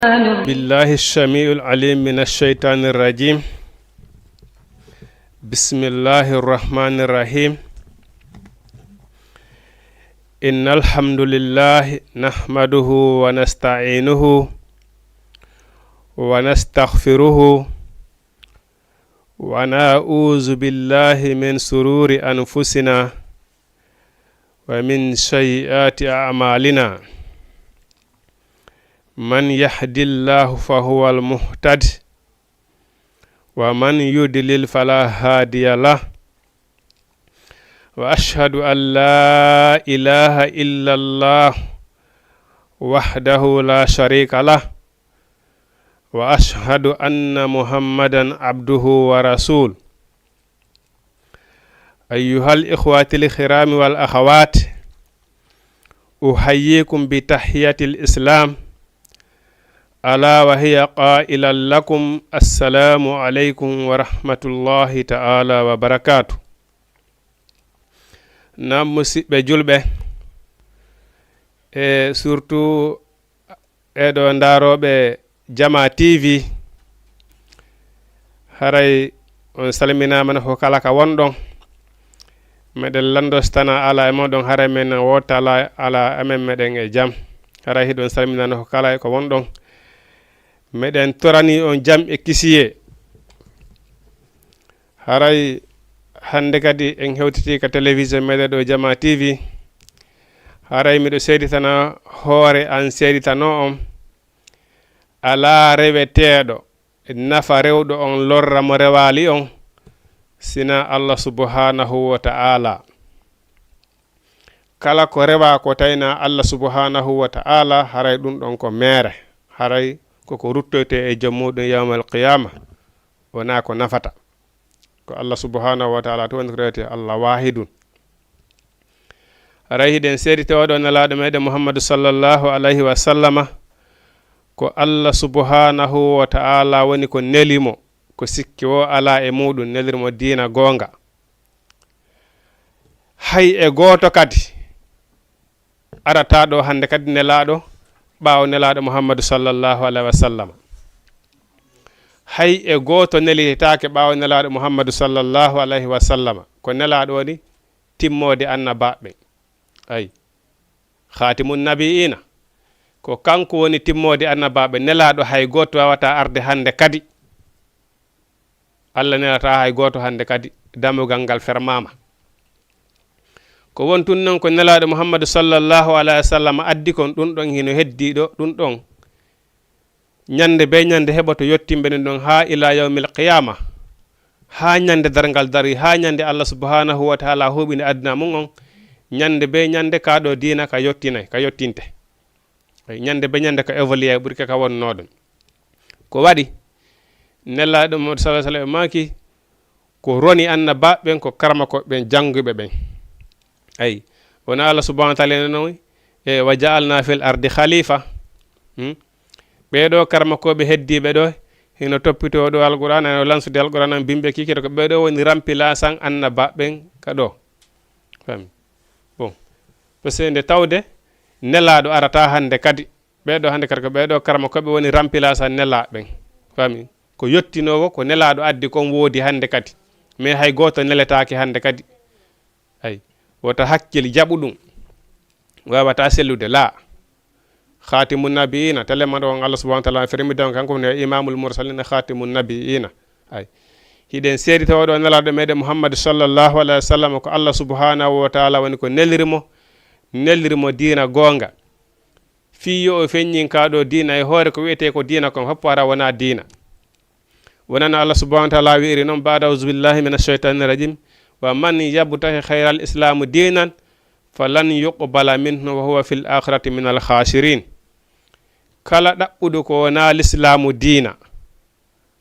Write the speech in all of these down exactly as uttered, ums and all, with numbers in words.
بالله السميع العليم من الشيطان الرجيم. بسم الله الرحمن الرحيم. إن الحمد لله نحمده ونستعينه ونستغفره ونعوذ بالله من شرور أنفسنا ومن سيئات أعمالنا. من يهد الله فهو المهتد، ومن يضلل فلا هادي له. وأشهد أن لا إله إلا الله وحده لا شريك له، وأشهد أن محمدا عبده ورسوله. أيها الإخوة الكرام والأخوات، أحييكم بتحية الإسلام، ألا وهي قائلا لكم: السلام عليكم ورحمة الله تعالى وبركاته. Naam, musiɓɓe julɓe, e surtout ɓeeɗo ndaarooɓe Jama T V, haray on salminaama no ko kala ka wonɗon. Meɗen lanndostana ala e mooɗon, haray men wootaala ala amen, meɗen e jam. Haray hiɗon salminaama no ko kala e ko wonɗon. Meɗen torani on jam e kisiyee. Haray hannde kadi en hewtitii ka télévision meɗen ɗo Jama T V. Haray miɗo seeditana hoore an seeditanoo on, alaa reweteeɗo nafa rewɗo on, lorra mo rewaali on, sinaa Allah subhanahu wa ta'ala. Kala ko rewaa ko tawi hinaa Allah subhanahu wa ta'ala, haray ɗun ɗon ko meere, haray koko ruttoytee e jom muuɗum yawmal qiyaama, wonaa ko nafata. Ko Allah subhanahu wa ta'ala tun woni ko rewetee, Allah waahidun. Haray hiɗen seeditoo ɗoo Nelaaɗo meɗen Muhammadu sallallahu alayhi wa sallama, ko Allah subhanahu wa ta'ala woni ko neli mo, ko sikke woo alaa e muuɗum, neliri mo diina goonga. Hay e gooto kadi arataa ɗoo hannde kadi nelaaɗo ɓaawo Nelaaɗo Muhammadu sallallahu alayhi wa sallama. Hay e gooto neliretaake ɓaawo Nelaaɗo Muhammadu sallallahu alayhi wa sallama. Ko Nelaaɗo woni timmoode annabaaɓe. Ay, Khatimun Nabiina. Ko kanko woni timmoode annabaaɓe. Nelaaɗo hay gooto waawataa arde hannde kadi. Allah nelataa hay gooto hannde kadi, dammugal ngal fermaama. Ko won tun non ko Nelaaɗo Muhammadu sallallahu alayhi wa sallam addi kon, ɗun ɗon hino heddii ɗoo, ɗun ɗon. Ñannde bee ñannde heɓoto yottimɓe ɗun ɗon haa ilaa yawmil qiyaama, haa ñannde darngal darii, haa ñannde Allah subhanahu wa ta'ala huuɓini aduna mun on, ñannde bee ñannde kaa ɗoo diina ka yottinay, ka yottinte. Ay, ñannde bee ñannde ka évoluer, ɓuri ka, ka wonnoo ɗon. Ko waɗi? Nelaaɗo Muhammadu sallallahu alayhi wa sallam maaki, ko roni annabaaɓe ɓen, ko karamokooɓe ɓen, jannguɓe ɓen. Ay, wona Allah subhanahu wa ta'ala ene noon, e, "Wa ja'alna fil ardi khalifa." Hmm? Ɓee ɗoo karamokooɓe heddiiɓe ɗoo, hino toppitoo ɗoo Alqur'aan, hino lansude Alqur'aan, an bimɓe kikiro, ko ɓee ɗoo woni remplaçant annabaaɓe ɓen ka ɗoo. Fami? Bon. Parce que nde tawde nelaaɗo arataa hannde kadi, ɓee ɗoo hannde kadi ko ɓee ɗoo karamokooɓe woni remplaçant nelaaɓe ɓen. Fami? Ko yottinoowo, ko nelaaɗo addi kon woodi hannde kadi. Mais hay gooto neletaake hannde kadi. Ay, wota hakkil jaɓu ɗum. Waawataa sellude, laa. Khatimun Nabiyina, tele man on Allah subhanahu wa ta'ala fermide on, kanko woni Imamul Mursalin, Khatimun Nabiyina. Ay. Hiɗen seedi tawa ɗo nelaaɗo meɗen Muhammad sallallahu alayhi wa sallam, ko Allah subhanahu wa ta'ala woni ko neliri mo, neliri mo diina goonga. Fii yo o feññin kaa ɗo diina e hoore ko wi'etee ko diina kon, happo hara wonaa diina. Wonano Allah subhanahu wa ta'ala wi'iri non, ba'da a'udhu billahi minash shaitanir rajim, "Wa man yabtaghi khairal islami dinan falan yuqbala minhu wa huwa fil akhirati minal khasirin." Kala ɗaɓɓuɗo ko wonaa lislaamu diina,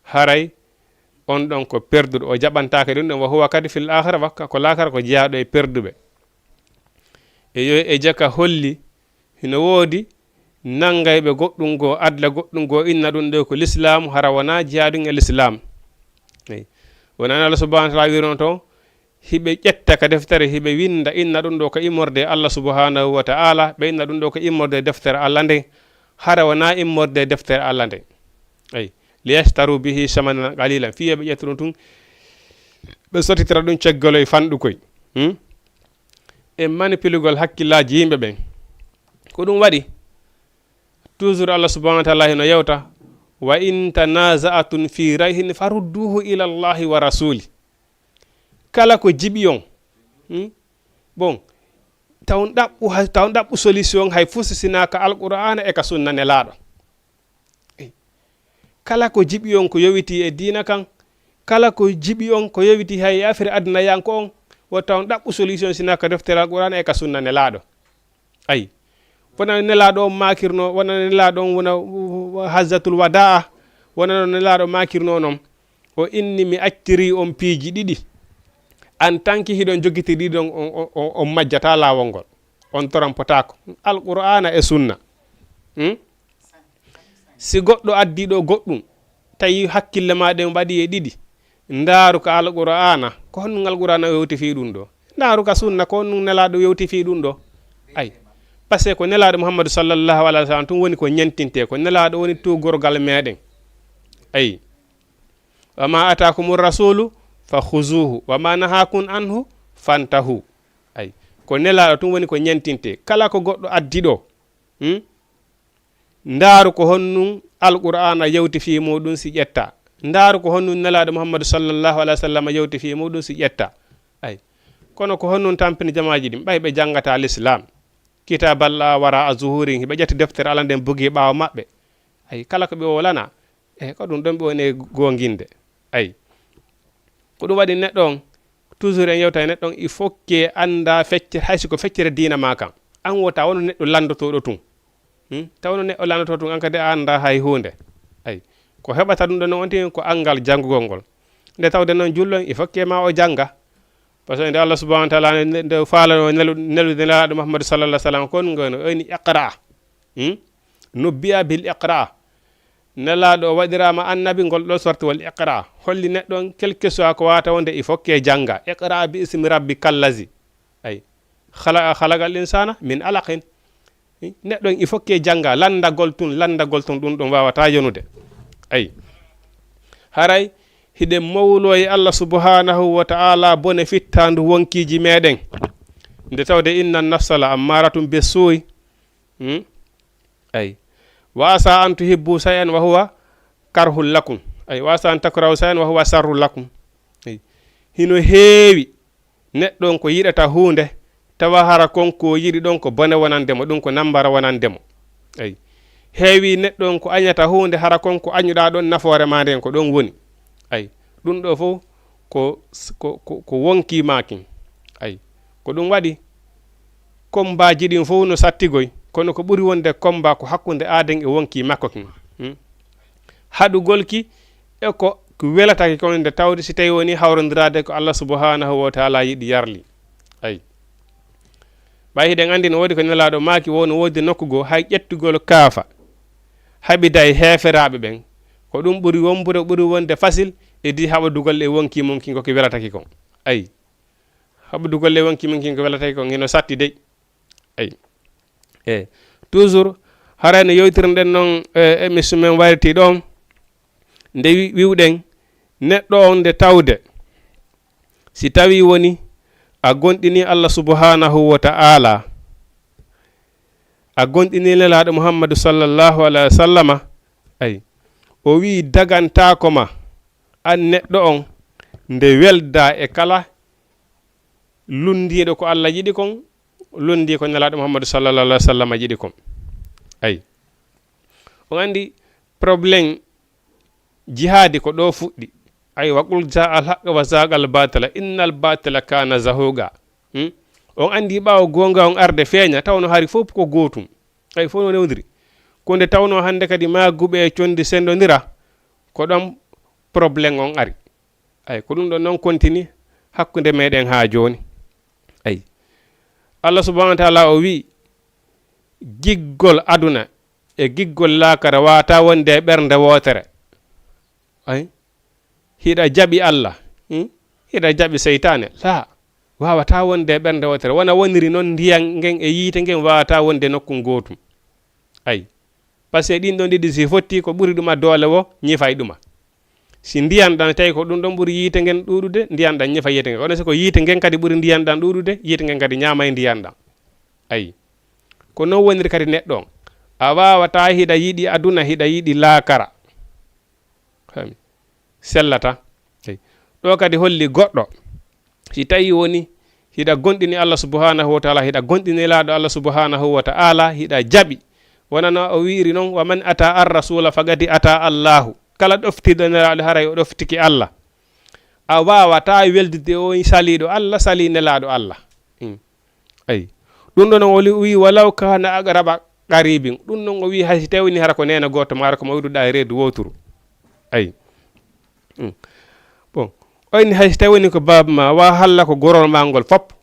haray on ɗon ko perduɗo, o jaɓantaake ɗum ɗon, wa huwa kadi fil akhira, wakka ko laakara ko jeyaaɗo e perduɓe. E yo e jaka holli hino woodi nanngayɓe goɗɗum goo, adla goɗɗum goo, inna ɗum ɗo ko lislaamu, hara wonaa jeyaaɗum e lislaam. Eyi. Wonano Allah subhanahu wa ta'ala wi'irno to, hiɓe ƴetta ka deftere, hiɓe winnda, inna ɗum ɗo ko immorde e Allah subhanahu wa ta'ala, ɓe inna ɗum ɗo ko immorde e deftere Allah nden. hara wonaa immorde e deftere Allah nden. Ay, liyashtaru bihi samanan qalilan, fii yo ɓe ƴettu ɗum tun, ɓe sottitira ɗum ceggoloy fanɗukoy. Hmm? E manipulugol hakkillaaji yimɓe ɓen. Ko ɗum waɗi, toujours Allah subhanahu wa taala hino yewta, "Wa in tanaza'tum fi rayhin farudduhu ila Allahi wa rasuli." Kala ko jiɓi on, hmm? Bon, tawon ɗaɓɓu hay, tawon ɗaɓɓu solution hay fuu si sinaa ka Alqur'aana e ka sunna Nelaaɗo. Ey. Kala ko jiɓi on ko yowitii e diina kan, kala ko jiɓi on ko yowitii hay e affaire aduna yanko on, wo tawon ɗaɓɓu solution sinaa ka deftere Alqur'aana e ka sunna Nelaaɗo. Ay. Wona Nelaaɗo on maakirno, wona Nelaaɗo on wona, uh, Hajjatul Wadaa, wona no Nelaaɗo maakirno non. O inni, "Mi acciri on piiji ɗiɗi. En tant que hiɗon jogitiri ɗiɗon, on, on, on, on majjataa laawol ngol. On torampotaako." Alqur'aana e sunna. Hmm? Si goɗɗo addii ɗo goɗɗum, tawi hakkille maa ɗen waɗi e ɗiɗi, ndaaru ka Alqur'aana, ko honɗum Alqur'aana yewti fii ɗum ɗo? Ndaaru ka sunna, ko honɗum Nelaaɗo yewti fii ɗum ɗo? Ay. Parce que ko Nelaaɗo Muhammadu sallallahu alayhi wa sallam tun woni ko ñentintee, ko Nelaaɗo woni tuugorgal meɗen. Ay. "Wa ma ataakumu rasulu fa khuzuhu, wa ma nahakum anhu fantahu." Ay. Ko Nelaaɗo tun woni ko ñentintee. Kala ko goɗɗo addi ɗo, hmm? Ndaaru ko honɗum Alqur'aana yewti fii muɗum si ƴetta. Ndaaru ko honɗum Nelaaɗo Muhammadu sallallahu alayhi wa sallam yewti fii muɗum si ƴetta. Ay. Kono ko honɗum tampini jamaaji ɗin? Ɓay ɓe janngataa Lislaam. Kitaaballah wara a zuhurin, hiɓe ƴetti deftere Allah nden bugi ɓaawo maɓɓe. Ay, kala ko ɓe wolana, e ko ɗum ɗon ɓe woni e goonginde. Ay. Ko ɗum waɗi neɗɗo on, toujours en yewta e neɗɗo on, il faut que annda feccere, hay si ko feccere diina maa kan. An wota wonu neɗɗo lanndotooɗo tun. Hmm? Taw no neɗɗo lanndotoo tun, an kadi a annda hay huunde. Ay. Ko heɓata ɗum ɗon on tin ko anngal janngugol ngol. Nde tawde noon jullo, il faut que ma o jannga. Parce que nde Allah subhanahu wa taala nde, nde faalano nelu-, nelude Nelaaɗo Muhammadu sallallahu alaihi wasallam kon, ngono o inni, "Iqra." Hmm? Nubbi'a bil iqra. Nelaaɗo o waɗiraama annabi ngol ɗo sorti wal iqra. Holli neɗɗo on, quel que soit ko waata wonde, il faut que jannga. "Iqra bi ismi rabbika allazi." Ay. "Khalaqa, khalaqal insana min alaqin." Neɗɗo on, il faut que jannga. Lanndagol tun, lanndagol tun, ɗum ɗum waawataa yonude. Ay. Haray, hiɗen mawloo e Allah subhanahu wa ta'ala bone fittaandu wonkiiji meɗen. Nde tawde inna nafsa la ammaratun bissu'i. Hmm? Ay. "Wa asa an tuhibbu shay'an wa huwa karhun lakum." Ay, "Wa asa an takrahu shay'an wa huwa sharrun lakum." Ay. Hino heewi neɗɗo on ko yiɗata huunde, tawa hara kon ko yiɗi ɗon ko bone wonande mo, ɗum ko nambara wonande mo. Ay. Heewi neɗɗo on ko añata huunde, hara kon ko añuɗaa ɗon nafoore maa nden ko ɗon woni. Ay. Ɗum ɗo fof ko, ko, ko, ko wonkii maakin. Ay. Ko ɗum waɗi, kombaaji ɗin fof no sattigoy, kono ko ɓuri wonde komba ko hakkunde aaden e wonkii makko kin. Hmm? Haɗugol ki e ko, ko welataki kon nde tawde si tawi woni hawrondiraade ko Allah subhanahu wa ta'ala yiɗi yarli. Ay. Ɓay hiɗen anndi no woodi ko Nelaaɗo maaki wo no woodi nokku goo hay ƴettugol kaafa haɓida e heeferaaɓe ɓen. Ko ɗum ɓuri wombude, ɓuri wonde fasil e di haɓadugol e wonkii mum kin ko ki welataki kon. Ay. Haɓadugol e wonkii mum kin ko welataki kon hino satti dey. Ay. E toujours, haray no yewtirɗen noon, e, émission men wayriti ɗoon, nde wi-, wiwɗen neɗɗo on nde tawde, si tawii woni a gonɗinii Allah subhanahu wa ta'ala, a gonɗinii Nelaaɗo Muhammadu sallallahu alayhi wa sallama, ay, o wii dagantaako ma, aan neɗɗo on, nde weldaa e kala lunndiiɗo ko Allah yiɗi kon, lunndii ko Nelaaɗo Muhammadu sallallahu alayhi wa sallam yiɗi kon. Ay. On anndi problème jihaadi ko ɗo fuɗɗi. Ay, "Wa qul jaa al haqq wa zaqa al batila, innal batila kana zahuqa." Hmm? On anndi ɓaawo goonga on arde feeña, taw no hari fof ko gootum. Ay, fof no rewndiri. Ko nde tawnoo hannde kadi maaguɓe e conndi senndondira, ko ɗon problème on ari. Ay, ko ɗum ɗon noon kontini hakkunde meɗen haa jooni. Ay. Allah subhanahu wa ta'ala o wi'i, giggol aduna e giggol laakara waawataa wonde e ɓernde wootere. Ay. Hiɗa jaɓi Allah, hmm? Hiɗa jaɓi seytaane? Laa. Waawataa wonde e ɓernde wootere. Wona woniri noon ndiyan ngen e yiite ngen waawataa wonde nokku gootum. Ay. Parce que ɗin ɗon ɗiɗi si fotti ko ɓuri ɗuma doole wo ñifay ɗuma. Si ndiyan ɗan tawi ko ɗum ɗon ɓuri yiite ngen ɗuuɗude, ndiyan ɗan ñifa yiite ngen. Kono si ko yiite ngen kadi ɓuri ndiyan ɗan ɗuuɗude, yiite ngen kadi ñaamay ndiyan ɗan. Ayi. Ko non woniri kadi neɗɗo on. A waawataa hiɗa yiɗi aduna, hiɗa yiɗi laakara. Fami? Sellata. Ayi. Ɗo kadi holli goɗɗo. Si tawi woni hiɗa gonɗini Allah subhanahu wa ta'ala, hiɗa gonɗini Nelaaɗo Allah subhanahu wa ta'ala, hiɗa jaɓi. Wonano o wi'iri non, "Wa man ata ar rasula faqad ata Allahu." Kala ɗoftiɗo Nelaaɗo, haray o ɗoftiki Allah. A waawataa weldude o saliiɗo Allah, salii Nelaaɗo Allah. Hmm. Ayi. Ɗum ɗon o wi, "Walaw kana aqraba qaribin." Ɗum ɗon o wi, "Hay si tawi woni hara ko neene gooto, maa hara ko mawɗuɗaa e reedu wooturu." Ayi. Hmm. Bon. O inni, "Hay si tawi woni ko baaba ma, wa halla ko gorol ma ngol fop."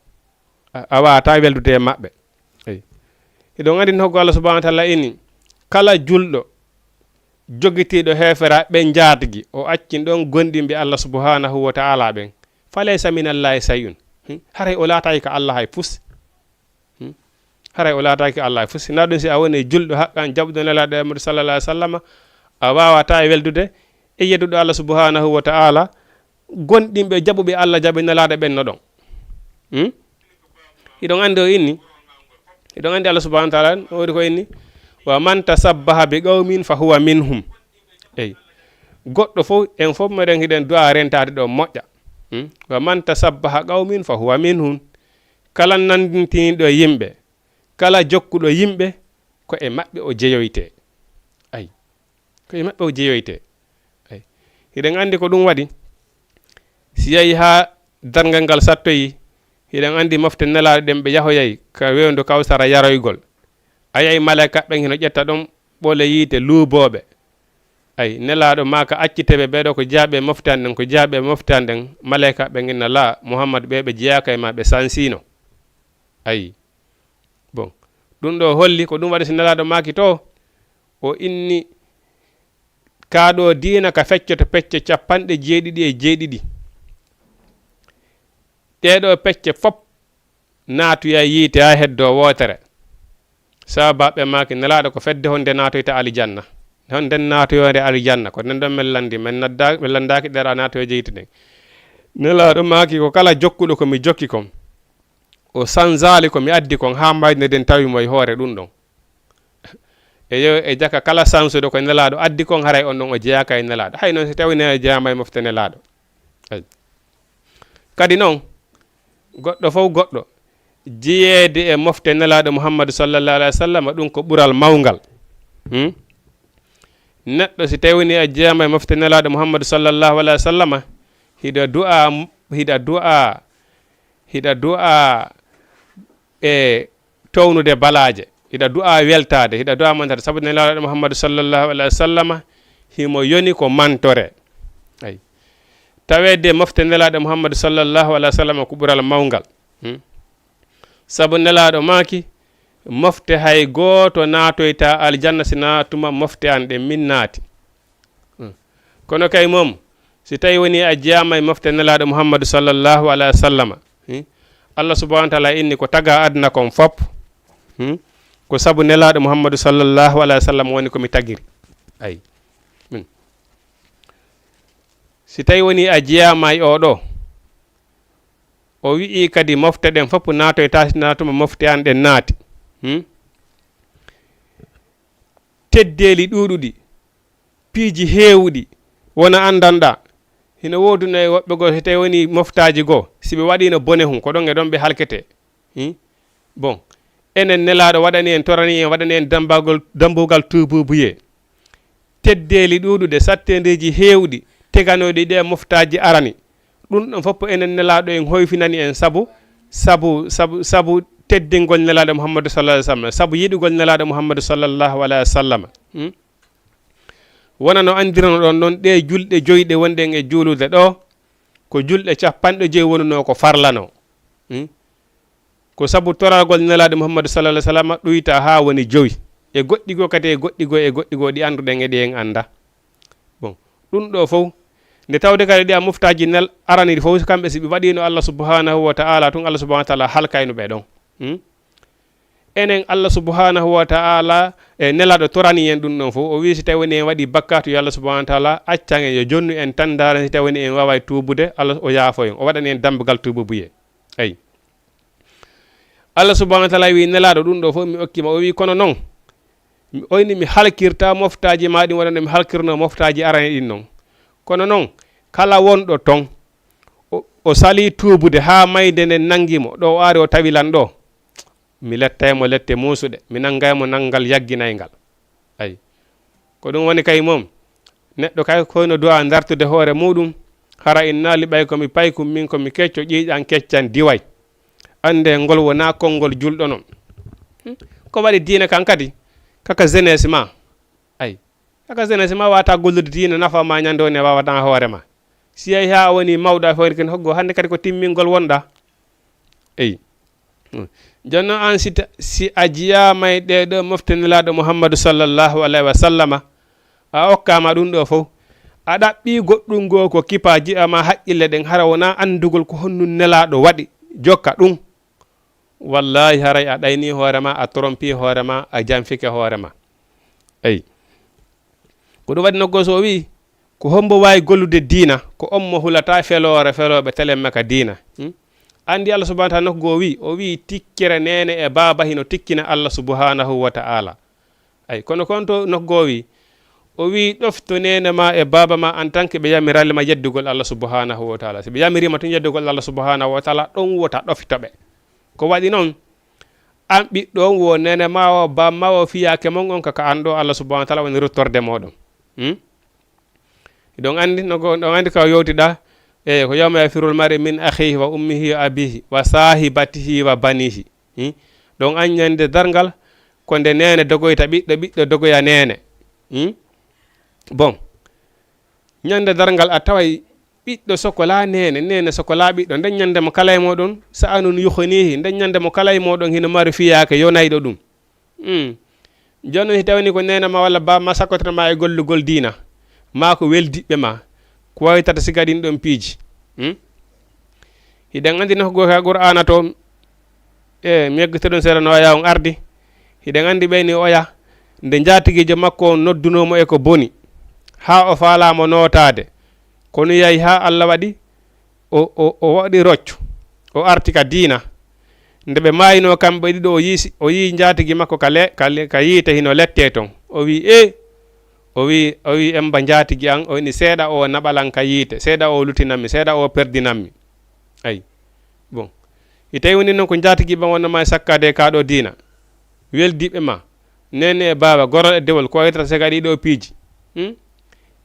A, a waawataa weldude e maɓɓe. Eyi. Hiɗon anndi no ko Allah subhanahu wa ta'ala inni, kala julɗo jogitiiɗo heefera ɓe njaatigi, o accin ɗon gonɗinɓe Allah subhanahu wa ta'ala ɓen. "Falaysa minallahi say'un." Hmm? Haray o laataaki ka Allah hay fus. Hmm? Haray o laataaki ka Allah hay fus. Sinaa ɗum si a woni julɗo haqqan jaɓuɗo Nelaaɗo Muhammadu sallallahu alaihi wasallam, a waawataa e weldude e yedduɗo Allah subhanahu wa ta'ala, gonɗinɓe jaɓuɓe Allah jaɓi Nelaaɗo ɓen no ɗon. Hmm? Hiɗon anndi o inni, hiɗon anndi Allah subhanahu wa ta'ala no woni ko inni, "Wa man tashabbaha bi qawmin fa huwa minhum." Eyi. Goɗɗo fof, en fof meɗen hiɗen du'a rentaade ɗo moƴƴa. Hmm? "Wa man tashabbaha qawmin fa huwa minhum." Kala nanndintiniiɗo e yimɓe, kala jokkuɗo yimɓe, ko e maɓɓe o jeyoytee. Ayi. Ko e maɓɓe o jeyoytee. Eyi. Hiɗen anndi ko ɗum waɗi, si yahi haa darngal ngal sattoyi, hiɗen anndi mofte Nelaaɗo ɗen ɓe yahoyay ka wewndu Kawsara yaroygol. A yiyay malaykaaɓe ɓen hino ƴetta ɗon ɓoole yiite luubooɓe. Ayi, Nelaaɗo maaka accite ɓe, ɓee ɗoo ko jeyaaɓe mofte an ɗen, ko jeyaaɓe mofte an ɗen, malaykaaɓe ɓen inna laa, Muhammad ɓee ɓe jeyaaka e maa, ɓe sansiino. Ayi. Bon. Ɗum ɗoo holli ko ɗum waɗi si Nelaaɗo maaki to, o inni kaa ɗoo diina ka feccoto pecce capanɗe jeeɗiɗi e jeeɗiɗi. Ɗee ɗoo pecce fop naatoya yiite haa heddoo wootere. Sabaaɓe maaki Nelaaɗo ko fedde honde naatoyta alijanna. Honde naatoyoore alijanna. Ko nden ɗon men lanndi, men nadda-, men lanndaaki ɗera naatoyooje yiite ɗen. Nelaaɗo maaki ko kala jokkuɗo ko mi jokki kon, o sanzaali ko mi addi kon haa mayde nden tawi mo e hoore ɗum ɗon. E yo, e jaka kala sansuɗo ko Nelaaɗo addi kon, haray on ɗon o jeyaaka e Nelaaɗo. Hay noon si tawi ne jeyaama e mofte Nelaaɗo. Ay. Kadi noon, goɗɗo fof goɗɗo, jeyeede e mofte Nelaaɗo Muhammadu sallallahu alaihi wasallam, ɗum ko ɓural mawngal. Hmm? Neɗɗo si tawi woni a jeyaama e mofte Nelaaɗo Muhammadu sallallahu alaihi wasallam, hiɗa du'a, hiɗa du'a, hiɗa du'a e townude balaaje, hiɗa du'a weltaade, hiɗa du'a mantade, sabu Nelaaɗo Muhammadu sallallahu alaihi wasallam himo yoni ko mantore. Ay. Taweede mofte Nelaaɗo Muhammadu sallallahu alaihi wasallam ko ɓural mawngal. Hmm? Sabu Nelaaɗo maaki, mofte hay gooto naatoyta aljanna si naa tuma mofte an ɗen min naati. Hmm. Kono kay mom, si tawi woni a jeyaama e mofte Nelaaɗo Muhammadu sallallahu alaihi wasallam, hmm? Allah subhanahu wa ta'ala inni ko taga aduna kon fop, hmm? Ko sabu Nelaaɗo Muhammadu sallallahu alaihi wasallam woni ko mi tagiri. Ay. Hmm. Si tawi woni a jeyaama e oo ɗoo, o wi'i kadi mofte ɗen fof naatoyta si naa tuma mofte an ɗen naati. Hmm? Teddeeli ɗuuɗuɗi, piiji heewuɗi, wona anndanɗaa. Hino woodunoo e woɓɓe goo, si tawi woni moftaaji goo, si ɓe waɗiino bone hun, ko ɗon e ɗon ɓe halketee. Hmm? Bon, enen Nelaaɗo waɗani en, torani en, waɗani en dambagol, dambugal tuubuubuyee. Teddeeli ɗuuɗuɗe, satteendeeji heewɗi, teganooɗi ɗee moftaaji arani. Ɗum ɗon fof enen Nelaaɗo en hoyfinani en sabu, sabu, sabu, sabu teddingol Nelaaɗo Muhammadu sallallahu alaihi wasallam, sabu yiɗugol Nelaaɗo Muhammadu sallallahu alaihi wasallam. Hmm? Wona no anndirano ɗon noon, ɗee julɗe joyɗe wonɗen e juulude ɗoo, ko julɗe capanɗe joy wonunoo ko farlanoo. Hmm? Ko sabu toragol Nelaaɗo Muhammadu sallallahu alaihi wasallam ɗuyta haa woni jowi. E goɗɗi goo kadi, e goɗɗi goo, e goɗɗi goo ɗi annduɗen e ɗi en annda. Bon, ɗum ɗoo fof, nde tawde kadi ɗi a moftaaji nel arani ɗi fof, kamɓe si ɓe waɗiino Allah subhanahu wa ta'ala, tun Allah subhanahu wa ta'ala halkayno ɓe ɗon. Hmm? Enen, Allah subhanahu wa ta'ala e Nelaaɗo torani en ɗum ɗon fof. O wii, si tawi woni en waɗi bakkaatu, yo Allah subhanahu wa ta'ala accan en, yo jonnu en tan, ndaaren si tawi woni en waaway tuubude, Allah o yaafo en, o waɗani en dambugal tuububuye. Eyi. Allah subhanahu wa ta'ala wii Nelaaɗo ɗum ɗo fof mi okki ma. O wii, kono noon, mi oyni mi halkirta moftaaji ma ɗin wonande mi halkirno moftaaji arani ɗin noon. Kono noon, kala wonɗo toon, o, o salii tuubude haa mayde nden nanngi mo, ɗo o ari o tawi lan ɗo, mi lettay mo lette muusuɗe, mi nanngay mo nanngal yagginayngal. Ayi. Ko ɗum woni kay mom, neɗɗo kay koyno du'a dartude hoore muuɗum, hara innaali ɓay ko mi paykum, min ko mi kecco, ƴiiƴan keccan diway. Annde ngol wonaa konngol julɗo non. Hmm? Ko waɗi diina kan kadi, kaka jeunesse ma. Ayi. Kaka jeunesse ma wata gollude diina nafa ma ñande woni a wawata hoore ma. Si yahi ha a woni mawɗo a fawri ken hoggo, hannde kadi ko timmingol wonɗa. Eyi. Hmm. Jooni noon an si ta-, si a jiyama e ɗee ɗo mofte Nelaaɗo Muhammadu sallallahu alayhi wa sallama, a okkama ɗum ɗo fof. A ɗaɓɓi goɗɗum goo ko kipa ji'a ma haqqille ɗen, hara wona anndugol ko honnun Nelaaɗo waɗi, jokka ɗum. Wallahi haray a ɗayni hoore ma, a trompi hoore ma, a janfike hoore ma. Eyi. Ko ɗum waɗi nokku so o wi, ko hombo waawi gollude diina, ko on mo hulata feloore felooɓe telen maka diina. Hmm? Andi Allah subhanahu wa ta'ala nokku goo wi, o wi tikkere neene e baaba hino tikkina Allah subhanahu wa ta'ala. Ay, kono kon to nokku goo wi, o wi ɗofto neene ma e baaba ma en tant que ɓe yamiraali ma yeddugol Allah subhanahu wa ta'ala. Si ɓe yamirima tun yeddugol Allah subhanahu wa ta'ala, ɗon wota ɗofto ɓe. Ko waɗi non, an ɓiɗɗo on wo neene ma o, baaba ma o, fiyaake mon on ka, ka an ɗo Allah subhanahu wa ta'ala woni ruttorde moɗon. Hmm? Ɗon andi, no go-, ɗon andi ka o yewtiɗa, e ko yawma yafirul mar'i min akhihi wa ummihi wa abihi wa sahibatihi wa banihi. Hmm? Ɗon an ñande darngal, ko nde neene dogoyta ɓiɗɗo, ɓiɗɗo dogoya neene. Hmm? Bon. Ñande darngal a taway ɓiɗɗo sokola neene, neene sokola ɓiɗɗo. Nden ñande mo kala e moɗon, sa'anun yukhnihi, nden ñande mo kala e moɗon hino mari fiyaake yonayɗo ɗum. Hmm. Jooni non, si tawni ko neene ma walla baaba ma sakkotirta ma e gollugol diina, maa ko weldiɓɓe ma, ko waytata siga ɗin ɗon piiji. Hmm? Hiɗen anndi nokku goo ka Qur'aana to, e mi yeggoto ɗon seeɗa no oya on ardi. Hiɗen anndi ɓeyni oya, nde njaatigiijo makko on noddunoo mo e ko boni, haa o faalaa mo nootaade. Kono yahi haa Allah waɗi, o, o, o waɗi roccu, o arti ka diina. Nde ɓe maayinoo kamɓe ɗiɗo, o yii si-, o yii njaatigi makko ka le-, ka le-, ka yiite hino lettee ton. O wii, "Ee!" O wii, o wii, "Emba njaatigi an, o ini seeɗa o naɓalan ka yiite, seeɗa o lutinammi, seeɗa o perdinammi." Ay. Bon. I tawi woni noon ko njaatigi ɓan wonno ma e sakkaade ka ɗo diina. Weldiɓɓe ma, neene e baaba, gorol e dewol, ko waytata sega ɗiɗo piiji. Hmm?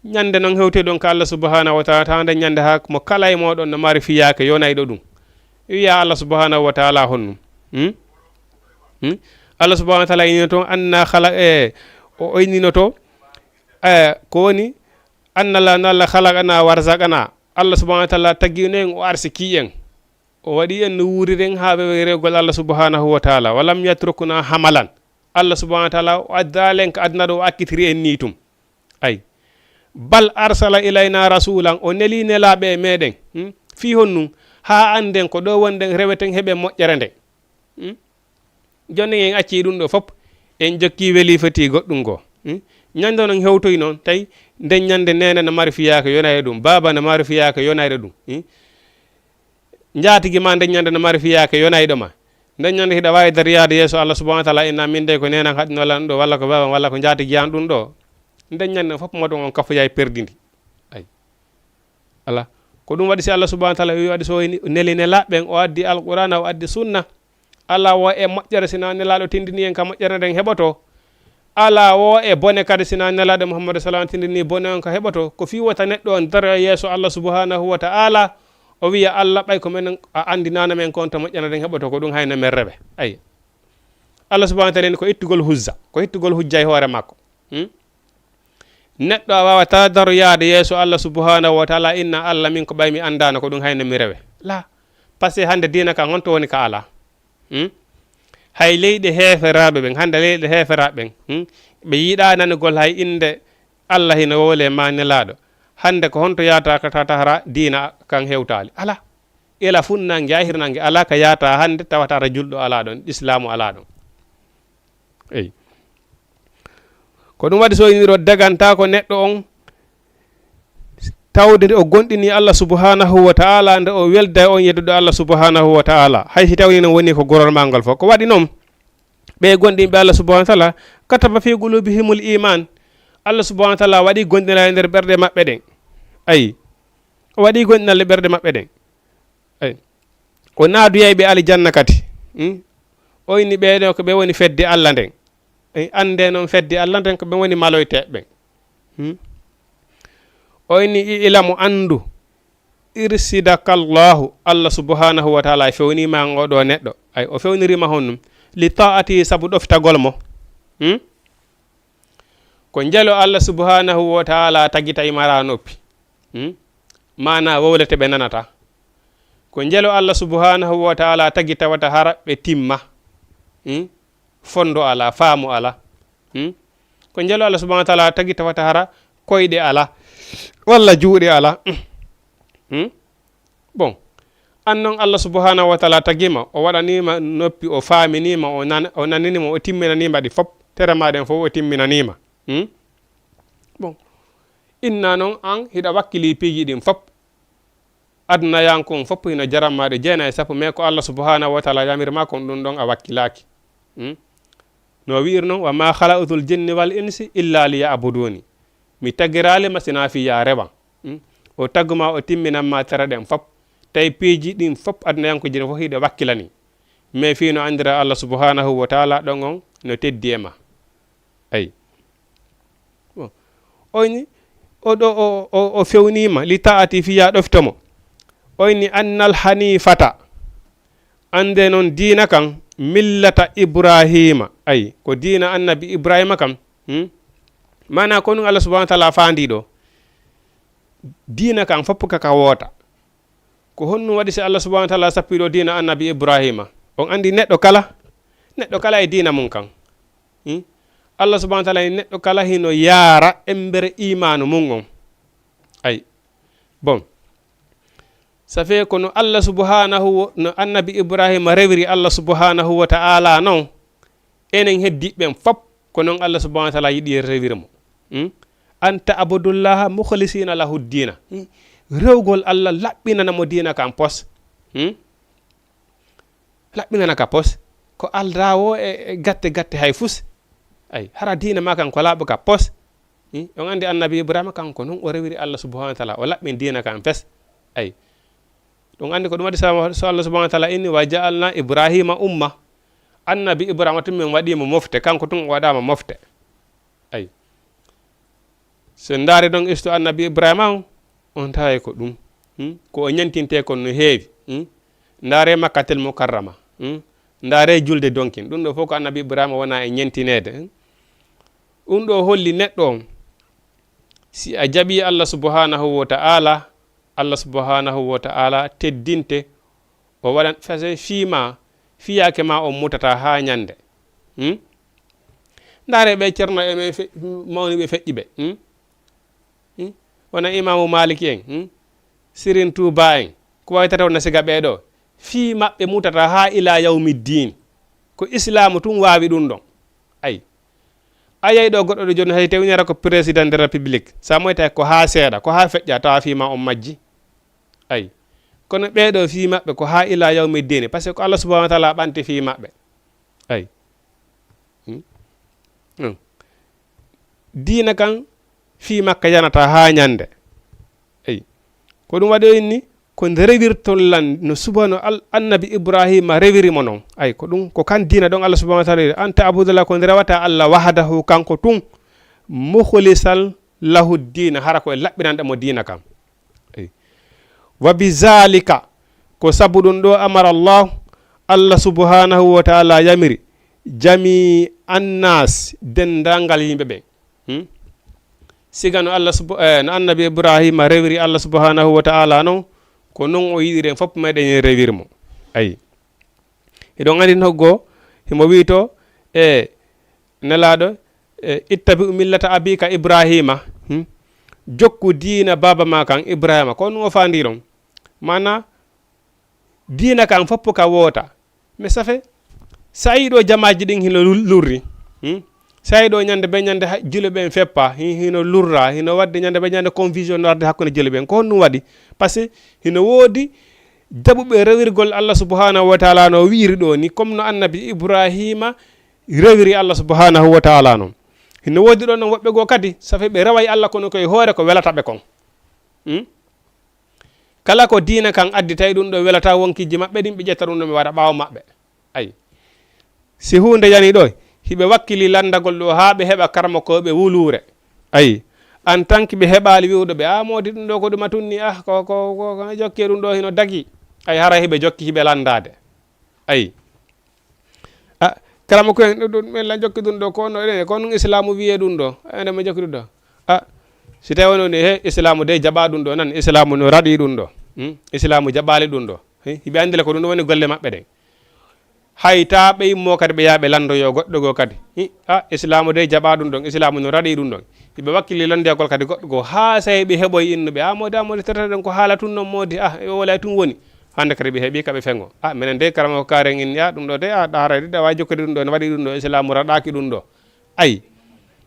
Ñande noon hewtoy ɗon ka Allah subhanahu wa ta'ala, tawande ñande haa mo kala e moɗon no mari fiyaake yonayɗo ɗum. Wiya Allah subhanahu wa ta'ala honno? Hmm? Hmm? Allah subhanahu wa ta'ala innino toon anna khala-, e, o, o innino to, e, ko woni, anna la, na la khalaqana warzaqana. Allah subhanahu wa ta'ala tagino en, o arsiki en. O waɗi en no wuuriren haa wewe rewgol Allah subhanahu wa ta'ala. Wa lam yatrukna hamalan. Allah subhanahu wa ta'ala o addaali en ka aduna ɗo, o akkitiri en nii tum. Ay. Bal arsala ilayna rasulan, o neli nelaaɓe e meɗen. Hmm? Fii honnun? Haa annden ko ɗo wonɗen, reweten heɓen moƴƴere nden. Hmm? Jooni en accii ɗum ɗo fop, en jokki weli foti goɗɗum goo. Hmm? Ñande non hewtoy non, tawi nden ñande neene no mari fiyaake yonayɗo ɗum, baaba no mari fiyaake yonayɗo ɗum. Hmm? Njaatigi ma nden ñande no mari fiyaake yonayɗo ma. Nden ñande hiɗa waawi dar yaade yeeso Allah subhanahu wa ta'ala, inna min dey ko neenan haɗino lan ɗo, walla ko baabam, walla ko njaatigi an ɗum ɗo. Nden ñande fof moɗon on kafoyay perdindi. Ay. Ala. Ko ɗum waɗi si Allah subhanahu wa ta'ala wi waɗi so o ni-, neli nelaaɓe ɓen, o addi Alqur'aana, o addi sunna. Alaa wo e moƴƴere sina nelaaɗo tindini en ka moƴƴere nden heɓoto. Alaa wo e bone kadi sina nelaaɗo Muhammadu sallallahu alaihi wasallam tindini bone on ka heɓoto. Ko fii wota neɗɗo on daro yeeso Allah subhanahu wa ta'ala, o wiya, "Allah, ɓay ko men a andinaano men kon to moƴƴere nden heɓoto, ko ɗum hayno men rewe." Ay. Allah subhanahu wa ta'ala ni ko ittugol hujja, ko ittugol hujja e hoore makko. Hmm? Neɗɗo a waawataa daro yaade yeeso Allah subhanahu wa ta'ala, inna Allah min ko ɓay mi andaano ko ɗum hayno mi rewe. La. Parce que hannde diina kan honto woni ka alaa? Hmm? Hay leyɗe heeferaaɓe ɓen, hannde leyɗe heeferaaɓe ɓen, hmm? Ɓe yiɗaa nanugol hay innde Allah hino wowle ma nelaaɗo. Hannde ko honto yaata ka ta-, tahra diina kan hewtaali? Alaa. Ila funnange, ahirnange, alaa ka yaata hannde tawata ata julɗo alaa ɗon, islaamu alaa ɗon. Eyi. Ko ɗum waɗi so iniro daganta ko neɗɗo on tawde nde o gonɗini Allah subhanahu wa ta'ala, nde o welda e on yedduɗo Allah subhanahu wa ta'ala, hay si tawni noon woni ko gorol maa ngol fof. Ko waɗi noon, ɓe gonɗinɓe Allah subhanahu wa ta'ala, kataba fi qulubihimul iman. Allah subhanahu wa ta'ala waɗi gonɗinal e nder ɓerɗe maɓɓe ɗen. Ayi. O waɗi gonɗinal e ɓerɗe maɓɓe ɗen. Ayi. O naaduyay ɓe aljanna kadi. Hmm? O inni ɓeeɗo ko ɓe woni fedde Allah nden. Ayi, annde noon fedde Allah nden ko ɓe woni maloyteeɓe ɓen. Hmm? O inni i ilamu anndu, irsidakallahu, Allah subhanahu wa ta'ala fewnima ngo ɗo neɗɗo. Ay, o fewnirima honɗum? Li ta'ati, sabu ɗoftagol mo. Hmm? Ko njelo Allah subhanahu wa ta'ala tagi tawi mara noppi. Hmm? Maana wowlete ɓe nanata. Ko njelo Allah subhanahu wa ta'ala tagi tawata hara ɓe timma. Hmm? Fondo ala, faamu ala. Hmm? Ko njelo Allah subhanahu wa ta'ala tagi tawata hara koyɗe ala, walla juuɗe ala. Hmm? Bon, an noon Allah subhanahu wa ta'ala tagima, o waɗanima noppi, o faaminima, o nan-, o naninima, o timminanima ɗi fop. Tere ma ɗen fof o timminanima. Hmm? Bon, inna noon an hiɗa wakkili piiji ɗin fop. Aduna yankun fop hino jaran ma ɗe jeenayi e sappo, mais ko Allah subhanahu wa ta'ala yamir ma kon ɗum ɗon a wakkilaaki. Hmm? No wi'ir noon, "Wa ma khalaqtul jinni wal insi illa liya'buduni." Mi tagiraali ma sina fi ya rewan. Hmm? O taguma o timminan ma tere ɗen fop. Tawi piiji ɗin fop aduna yankun jini fof hiɗe wakkilani. Mais fii no andira Allah subhanahu wa ta'ala ɗon on no teddi e ma. Ayi. Bon. O inni, o ɗo, o, o, o fewnima, li ta'ati fiya ɗofto mo. O inni, "Annal hanifata." Ande noon diina kan, millata Ibrahima. Ayi, ko diina annabi Ibrahima kan. Hmm? Maana ko ɗum Allah subhanahu wa ta'ala faandi ɗo. Diina kan fof kaka woota. Ko honɗum waɗi si Allah subhanahu wa ta'ala sappi ɗo diina annabi Ibrahima? On andi neɗɗo kala, neɗɗo kala e diina mum kan. Hmm? Allah subhanahu wa ta'ala e neɗɗo kala hino yaara embere imaanu mum on. Ay. Bon. Ça fait ko no Allah subhanahu wa, no annabi Ibrahima rewiri Allah subhanahu wa ta'ala non, enen heddiɓe ɓen fop, ko non Allah subhanahu wa ta'ala yiɗi en rewira mo. Hmm? An ta'budullaha mukhlisina lahu dina. Hmm? Rewgol Allah laɓɓinana mo diina kan pos. Hmm? Laɓɓinana ka pos. Ko aldaa o e, e gatte gatte hay fus. Ay, hara diina ma kan ko laaɓo ka pos. Hmm? On andi annabi Ibrahima kanko non o rewiri Allah subhanahu wa ta'ala. O laɓɓin diina kan fes. Ay. Ɗum andi ko ɗum waɗi sa-, so Allah subhanahu wa ta'ala inni, "Wa ja'alna Ibrahima umma." Annabi Ibrahima tun min waɗimo mofte, kanko tun o waɗama mofte. Ay. So ndaari ɗon istu annabi Ibrahima on, on taway ko ɗum. Hmm? Ko o ñantinte kon no heewi. Hmm? Ndaare Makkatel Mukarrama. Hmm? Ndaare julde donkin. Ɗum ɗo fof ko annabi Ibrahima wona e ñantineede. Hmm? Ɗum ɗo holli neɗɗo on, si a jaɓi Allah subhanahu wa ta'ala, Allah subhanahu wa ta'ala teddinte, o waɗan fese fii ma, fiyaake ma on mutata haa ñande. Hmm? Ndaare ɓe Cerno e ɓe fe-, mawni ɓe feƴƴi ɓe. Hmm? Hmm? Wona Imaamu Maliki en, hmm? Sirin Tuuba en, ko wawi tata wona siga ɓee ɗo. Fii maɓɓe mutata haa ila yawmi diin. Ko Islaamu tun waawi ɗum ɗon. Ay. A yey ɗo goɗɗo ɗo jooni hay tewinira ko président de la République. Sa moyta ko haa seeɗa, ko haa feƴƴa tawa fii ma on majji. Ay. Kono ɓee ɗo fii maɓɓe ko haa ila yawmi diin. Parce que ko Allah subhanahu wa ta'ala ɓanti fii maɓɓe. Ay. Hmm? Hmm. Diina kan fii makka yanata haa ñande. Eyi. Ko ɗum waɗi o inni, ko nde rewirton lan no subano al-, annabi Ibrahima rewiri mo non. Ay, ko ɗum, ko kan diina ɗon Allah subhanahu wa ta'ala, an ta'budallah, ko nde rewata Allah wahdahu, kanko tun, mukhlisan lahu diina, hara ko e laɓɓinanɗo mo diina kan. Eyi. Wa bi zalika, ko sabu ɗum ɗo amara Allah, Allah subhanahu wa ta'ala yamiri, jami annas, denndaangal yimɓe ɓen. Hmm? Siga no Allah sub-, eh, no annabi Ibrahima rewiri Allah subhanahu wa ta'ala non, ko non o yiɗiri en fof meɗen rewir mo. Ayi. Eɗon andi no go, himo wiito, e Nelaaɗo, e, "Ittabi millata abika Ibrahima." Hmm? Jokku diina baaba ma kan Ibrahima. Ko on o faandi ɗon. Maana, diina kan fof ka woota. Mais ça fait, sa yii ɗo jamaaji ɗin hino lul-, lurri. Hmm? Sayi ɗo ñande be ñande ha-, julo ɓen feppa, hi-, hino lurra, hino wadde ñande be ñande confusion no arde hakkunde julo ɓen. Ko honɗum waɗi? Parce que hino woodi jaɓuɓe rewirgol Allah subhanahu wa ta'ala no wi'iri ɗo ni, comme no annabi Ibrahima rewiri Allah subhanahu wa ta'ala non. Hino woodi ɗon non woɓɓe goo kadi, safi ɓe reway Allah kono koye hoore ko welata ɓe kon. Hmm? Kala ko diina kan addi, tawi ɗum ɗo welata wonkiiji maɓɓe ɗin, ɓe ƴetta ɗum ɗo ɓe waɗa ɓaawo maɓɓe. Ay. Si huunde yani ɗo, hiɓe wakkili lanndagol ɗo haa ɓe heɓa karamokooɓe wuluure. Ay. En tant que ɓe heɓaali wi'uɗo ɓe, "Ah, moodi ɗum ɗo ko ɗum a tunni, ah, ko, ko, ko, ko jokke ɗum ɗo hino dagi." Ay, hara hiɓe jokki hiɓe lanndaade. Ay. Ah, karamoko en, ɗum, ɗum, en lan jokki ɗum ɗo, ko no, enen, ko ɗum islamu wiye ɗum ɗo. Enen mo jokki ɗum ɗo. Ah, si tawi woni woni, he, islamu de jaɓa ɗum ɗo, nan, islamu no raɗi ɗum ɗo. Hmm? Islamu jaɓali ɗum ɗo. He, hiɓe andile ko ɗum ɗo woni golle maɓɓe ɗen. Hay ta ɓe immo kadi ɓe yaa ɓe landoyo goɗɗo goo kadi. Hi, ah, islamu de jaɓa ɗum ɗon, islamu no raɗi ɗum ɗon. Hiɓe wakkili landeyagol kadi goɗɗo goo, haa sey ɓe heɓoy innuɓe. Ah, moodi, ah, moodi, tata ɗon ko haala tun non moodi. Ah, e o wala tun woni. Hannde kadi ɓe heɓi ka ɓe feŋo. Ah, minen de karamoko kaaren in, ya, ɗum ɗo de, ah, ɗa haray de, ɗa waawi jokkude ɗum ɗo, ne waɗi ɗum ɗo, islamu raɗaaki ɗum ɗo. Ay,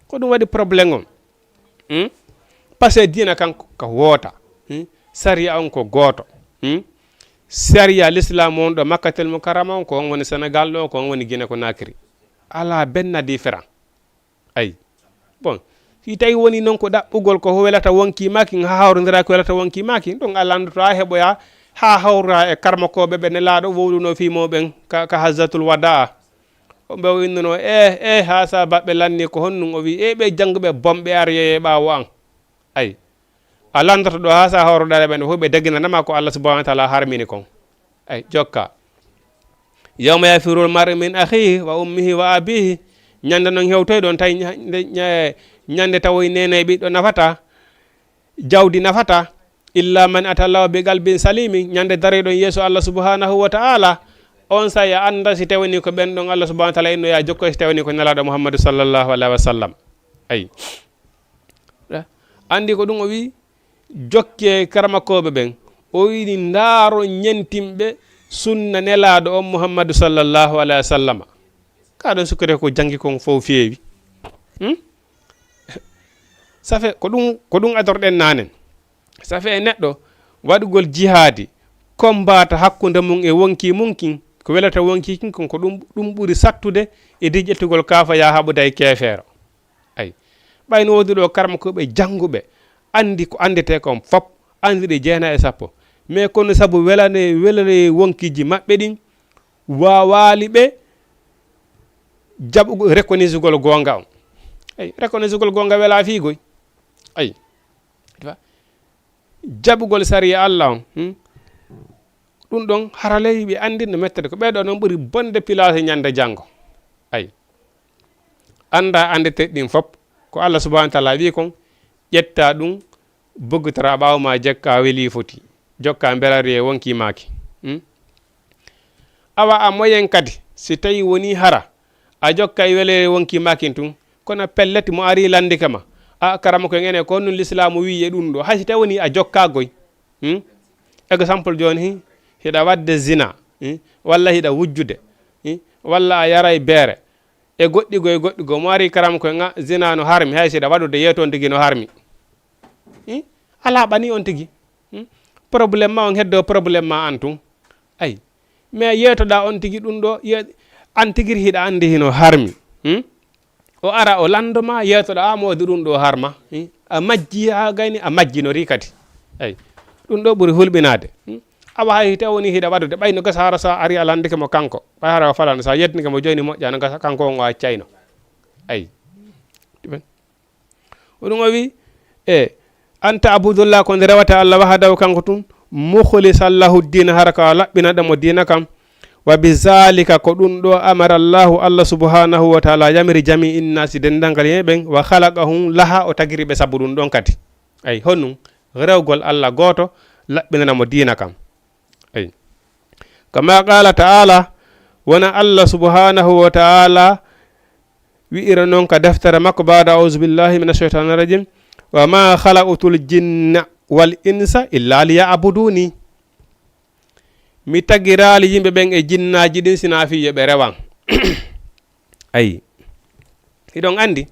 ko ɗum waɗi problème on. Hmm? Parce que diina kan ko, ka woota. Hmm? Sariya on ko gooto. Hmm? Sariya l'islam on ɗo Makkatel Mukarrama on, ko on woni Sénégal ɗo, ko on woni Guinée Conakry. Alaa benn différent. Ay. Bon, si tawi woni noon ko ɗaɓɓugol ko welata wonki maakin, haa hawrondira ko welata wonki maakin, ɗum a landoto, a heɓoya, haa hawra e karmakooɓe ɓe Nelaaɗo wowluno fii muuɗum ɓen ka, ka Hajjatul Wadaa. O ɓe o innuno, "Eh, eh, haa sabaɓe lanni ko honɗum?" O wi, "Eh, ɓe jannguɓe bonɓe ari e ɓaawo an." Ay. A landoto ɗo haa sa hawroɗaɗe ɓen, ɓe fof ɓe daginanama ko Allah subhanahu wa ta'ala harmini kon. Ay, jokka. "Yawma yafirrul mar'u min akhihi wa ummihi wa abihi." Ñande non hewtoy ɗon tawi ña-, ñande, ña-, ñande tawoy nene e ɓiɗɗo nafata, jawdi nafata, "illa man ata Allaha bi qalbin salimi." Ñande daroyɗon yeeso Allah subhanahu wa ta'ala, on sa ya annda si tawani ko ɓen ɗon Allah subhanahu wa ta'ala inno ya jokkoy, si tawani ko Nelaaɗo Muhammadu sallallahu alaihi wa sallam. Ay. Andi ko ɗum o wi, jokke karamakooɓe ɓen. O wiɗi ndaaro ñentimɓe sunna Nelaaɗo on Muhammadu sallallahu alaihi wa sallama. Ka ɗon sukkete ko janngi kon fof feewi. Hmm? Safe ko ɗum, ko ɗum adorɗen nanen. Safe e neɗɗo waɗugol jihaadi, kombaata hakkunde mum e wonki mum kin, ko welata wonki kin kon, ko ɗum, ɗum ɓuri sattude e di ƴettugol kaafa ya haɓuda e keefeero. Ay. Ɓay no woodi ɗo karamokooɓe jannguɓe, anndi ko anndetee kon fop, anndi ɗe jeenayi e sappo. Mais kono sabu welane, welane wonkiiji maɓɓe ɗin, waawaali ɓe jaɓugol, reconnaissugol goonga on. Ay, reconnaissugol goonga welaa fii goy. Ay. Jaɓugol sariya Allah on, hmm? Ɗum ɗon haraley ɓe anndi no mettata ko. Ɓee ɗoo noon ɓuri bonde pilaasi ñande janngo. Ay. Annda anndete ɗin fop. Ko Allah subhanahu wa ta'ala wi kon, ƴetta ɗum, boggitora ɓaawo ma jekka weli foti. Jokka mbelari e wonki maaki. Hmm? Awa a moyen kadi, si tawi woni hara, a jokka e weli e wonki maakin tun, kono pellet mo ari landike ma. A, karamoko en ene, ko nun lislaamu wi e ɗum ɗo. Hay si tawi woni a jokka goy. Hmm? Exemple jooni hi, hiɗa wadde zina, hmm? Walla hiɗa wujjude, hmm? Walla a yaray beere. E goɗɗi goo, e goɗɗi goo. Mo ari karamoko en, a, zina no harmi, hay si hiɗa waɗude yeeto on tigi no harmi. Hmm? A laaɓani on tigi. Hmm? Problème ma on heddo problème ma an tun. Ay. Mais yeetoɗa on tigi ɗum ɗo, ye-, an tigiri hiɗa andi hino harmi. Hmm? O ara o lando ma, yeetoɗa, a moodi ɗum ɗo harma. Hmm? A majji ha gayni, a majjinori kadi. Ay. Ɗum ɗo ɓuri hulɓinaade. Hmm? Awa hay te woni hiɗa waɗude, ɓay no gasa hara sa ari a landike mo kanko. Ɓay hara o falan, sa yeddinike mo jooni moƴƴa, no gasa kanko on o accayno. Ay. Ɗumen. O ɗum o wi, e, "An ta'budullah, ko nde rewata Allah wahdahu kanko tun, mukhlisan lahu ddin, hara ka laɓɓinaɗo mo diina kam. Wa bi zalika, ko ɗum ɗo amara Allahu, Allah subhanahu wa ta'ala yamiri jami'in nasi, dendangal yimɓe ɓen, wa khalaqahum laha, o tagiri ɓe sabu ɗum ɗon kadi." Ay, honum rewgol Allah gooto, laɓɓinana mo diina kam. Ay. Kama qala ta'ala, wona Allah subhanahu wa ta'ala wi'ira non ka deftere makko, ba'da a'udhu billahi minash shaitanir rajim, "Wa ma khalaqtul jinna wal insa illa liya'buduni." Mi tagiraali yimɓe ɓen e jinnaaji ɗin sinaa fii yo ɓe rewan. Ayi. Hiɗon anndi,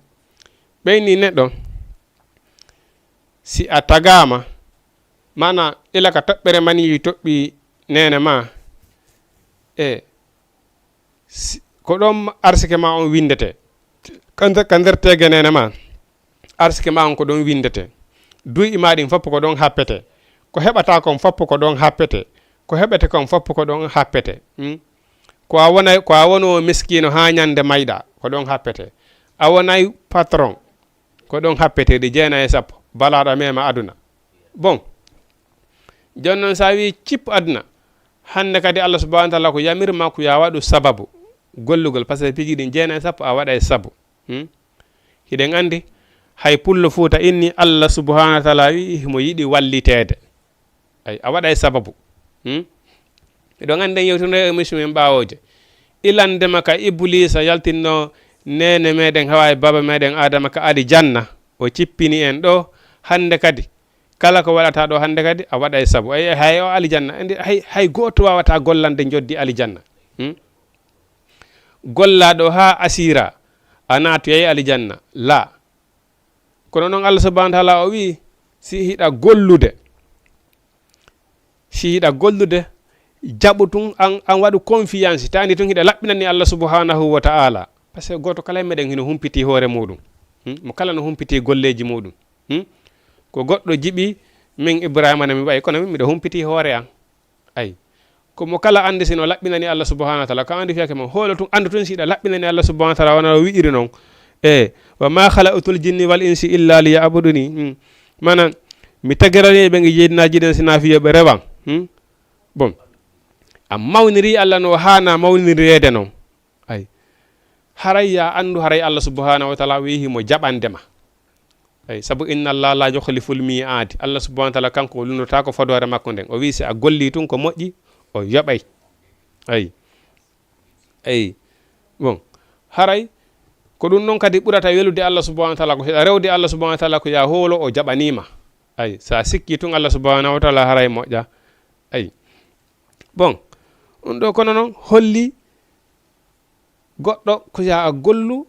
ɓeyni neɗɗo, si a tagaama, maana ila ka toɓɓere mani toɓɓi neene ma, e si, ko ɗon arsike ma on winndete. Ka nder, ka nder teege neene ma, arsike ma on ko ɗon winndete. Duuɓi ma ɗin fof ko ɗon happete. Ko heɓata kon fof ko ɗon happete. Ko heɓete kon fof ko ɗon happete. Hmm? Ko a wona, ko a wono miskiino haa ñande mayɗa, ko ɗon happete. A wonay patron, ko ɗon happete, ɗi jeenayi e sappo, balaaɗo mema aduna. Bon, jooni noon, so a wii cip aduna, hannde kadi Allah subhanahu wa taala ko yamir ma ko yo a waɗu sababu gollugol, par ce que piiji ɗin jeenayi e sappo a waɗay sabu. Hmm? Hiɗen anndi, hay pullo Fuuta inni, Allah subhanahu wa taala wii himo yiɗi walliteede. Ay, a waɗay sababu. Hmm? Hiɗon anndi en yewtino e émission men ɓaawooje. Ilandema ka Ibuliisa yaltinno neene meɗen Hawa e baaba meɗen Adama ka alijanna, o cippini en ɗo, hannde kadi, kala ko waɗata ɗo hannde kadi, a waɗay sabu. Ay, hay o alijanna, andi, hay, hay gooto waawata gollande njoddi alijanna. Hmm? Gollaa ɗo haa asiira, a naatoyay alijanna. Laa. Kono noon Allah subhanahu wa taala o wii, si hiɗa gollude, si hiɗa gollude, jaɓu tun, an, an waɗu confiance, ta andi tun hiɗa laɓɓinani Allah subhanahu wa taala. Par ce que gooto kala e meɗen hino humpiti hoore muɗum. Hmm? Mo kala no humpiti golleeji muɗum. Hmm? Ko goɗɗo jiɓi min Ibrahima na mi wayi, kono min miɗo humpiti hoore an. Ay. Ko mo kala anndi si no laɓɓinani Allah subhanahu wa taala, ko anndi fiyake mo. Hoolo tun, anndu tun si hiɗa laɓɓinani Allah subhanahu wa taala, wona o wi'iri non. E, "Wa ma khalaqtul jinni wal insi illa liya'buduni." Hmm. Maanaam, mi tagirani ɓe ngi jeydinaaji ɗen si na fiyo ɓe rewan. Hmm? Bon. A mawniri Allah no haana mawnirireede non. Ay. Haray ya anndu, haray Allah subhanahu wa taala wii himo jaɓande ma. Ay, sabu inna Allah la yukhliful mi'ad. Allah subhanahu wa taala kanko o lunnotaako fodoore makko nden. O wii si a golli tun ko moƴƴi, o yoɓay. Ay. Ay. Bon. Haray ko ɗum non kadi ɓurata welude Allah subhanahu wa taala, ko hiɗa rewde Allah subhanahu wa taala ko ya hoolo o jaɓanima. Ay, sa sikki tun Allah subhanahu wa taala haray moƴƴa. Ay. Bon. Ɗum ɗo kono non holli goɗɗo ko ya a gollu,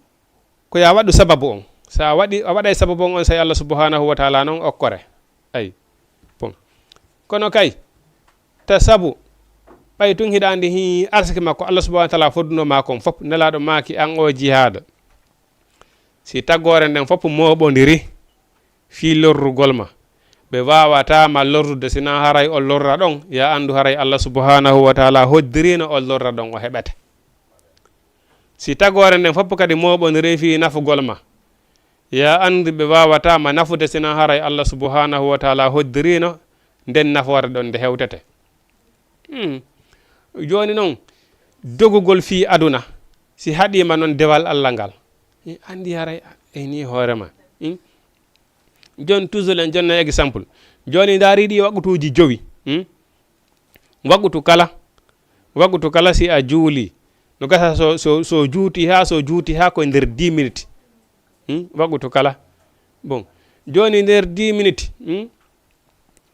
ko ya waɗu sababu on. Sa waɗi, a waɗay sababu on, on say Allah subhanahu wa taala non okkore. Ay. Bon. Kono kay, ta sabu, ɓay tun hiɗa andi hi arsike makko Allah subhanahu wa taala fodduno ma kon fop, Nelaaɗo maaki an o jihaada. Si tagore nden fop mooɓondiri fii lorrugol ma, ɓe waawataa ma lorrude, sinaa haray on lorra ɗon, ya anndu haray Allah subhanahu wa taala hoddirino on lorra ɗon, o heɓete. Si tagore nden fop kadi mooɓondiri fii nafugol ma, ya anndu ɓe waawataa ma nafude, sinaa haray Allah subhanahu wa taala hoddirino nden nafoore ɗon nde hewtete. Hmm. Jooni non, dogugol fii aduna, si haɗiima non dewal Allah ngal, mi anndi haray a eni hoore ma. Hmm? Jooni, toujours en jonna exemple. Jooni, ndaari ɗi waqtuuji jowi. Hmm? Waqtu kala, waqtu kala si a juuli, no gasa so, so, so juuti haa, so juuti haa ko e nder dix minutes. Hmm? Waqtu kala. Bon. Jooni, nder dix minutes. Hmm?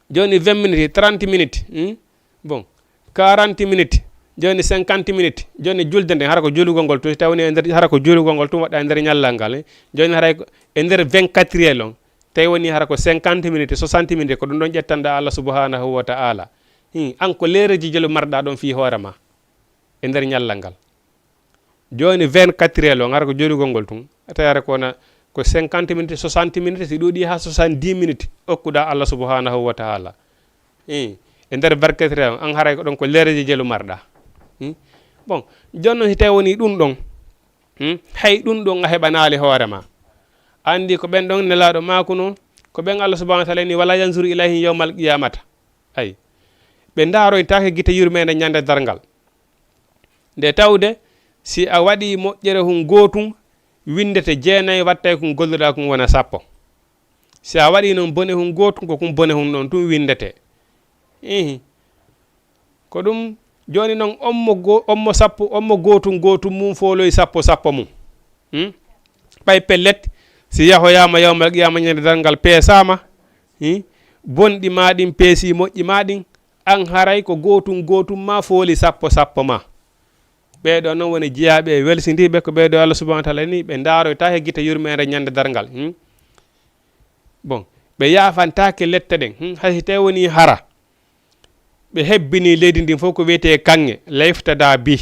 Jooni, vingt minutes, trente minutes. Hmm? Bon. Quarante minutes. Jooni, cinquante minutes. Jooni, julde nden, hara ko juulugol ngol tun, si tawi woni e nder, hara ko juulugol ngol tun waɗɗa e nder ñallal ngal, eh? Jooni, haray ko e nder vingt-quatre heures on, tawi woni hara ko cinquante minutes, soixante minutes, ko ɗum ɗon ƴettanɗa Allah subhanahu wa ta'ala. Hmm, an ko leereji jelu marɗa ɗon fii hoore ma e nder ñallal ngal. Jooni, vingt-quatre heures on, hara ko juulugol ngol tun, a tawi hara ko wona ko cinquante minutes, soixante minutes, si ɗuuɗi haa soixante-dix minutes, okkuɗa Allah subhanahu wa ta'ala. Eh, e nder vingt-quatre heures on, an haray ko ɗon ko leereji jelu marɗa. Hmm? Bon, jooni non, si tawi woni ɗum ɗon, hmm? Hay ɗum ɗon a heɓanaali hoore ma. Anndi ko ɓen ɗon Nelaaɗo maakuno, ko ɓen Allah subhanahu wa ta'ala ni, "Wala yanzuru ilayhim yawmal qiyamata." Ay. Ɓe ndaaroytaake gite yurmeende ñande darngal. Nde tawde, si a waɗii moƴƴere hun gootun, winndete jeenayi, wattay kun golluɗaa kun wona sappo. Si a waɗii non bone hun gootun, ko kun bone hun non tun winndete. Ihi. Ko ɗum, jooni non, on mo go-, on mo sappo, on mo gootun gootun mum fooloyi sappo sappo mum. Hmm? Ɓay pellet, si yahoyaama yawmal qiyaama ñande darngal peesaama, hmm? Bonɗi maa ɗin peesii moƴƴi maa ɗin, an haray ko gootun gootun maa fooli sappo sappo maa. Ɓee ɗoo noon woni jiyaaɓe e welsindiiɓe, ko ɓee ɗoo Allah subhanahu wa taala ni ɓe ndaaroyta he gite yurmeende ñande darngal. Hmm? Bon, ɓe yaafantaake lette ɗen. Hmm? Hay si tawi woni hara ɓe hebbini leydi ndin fof ko wiyetee kaŋŋe, layftada bi,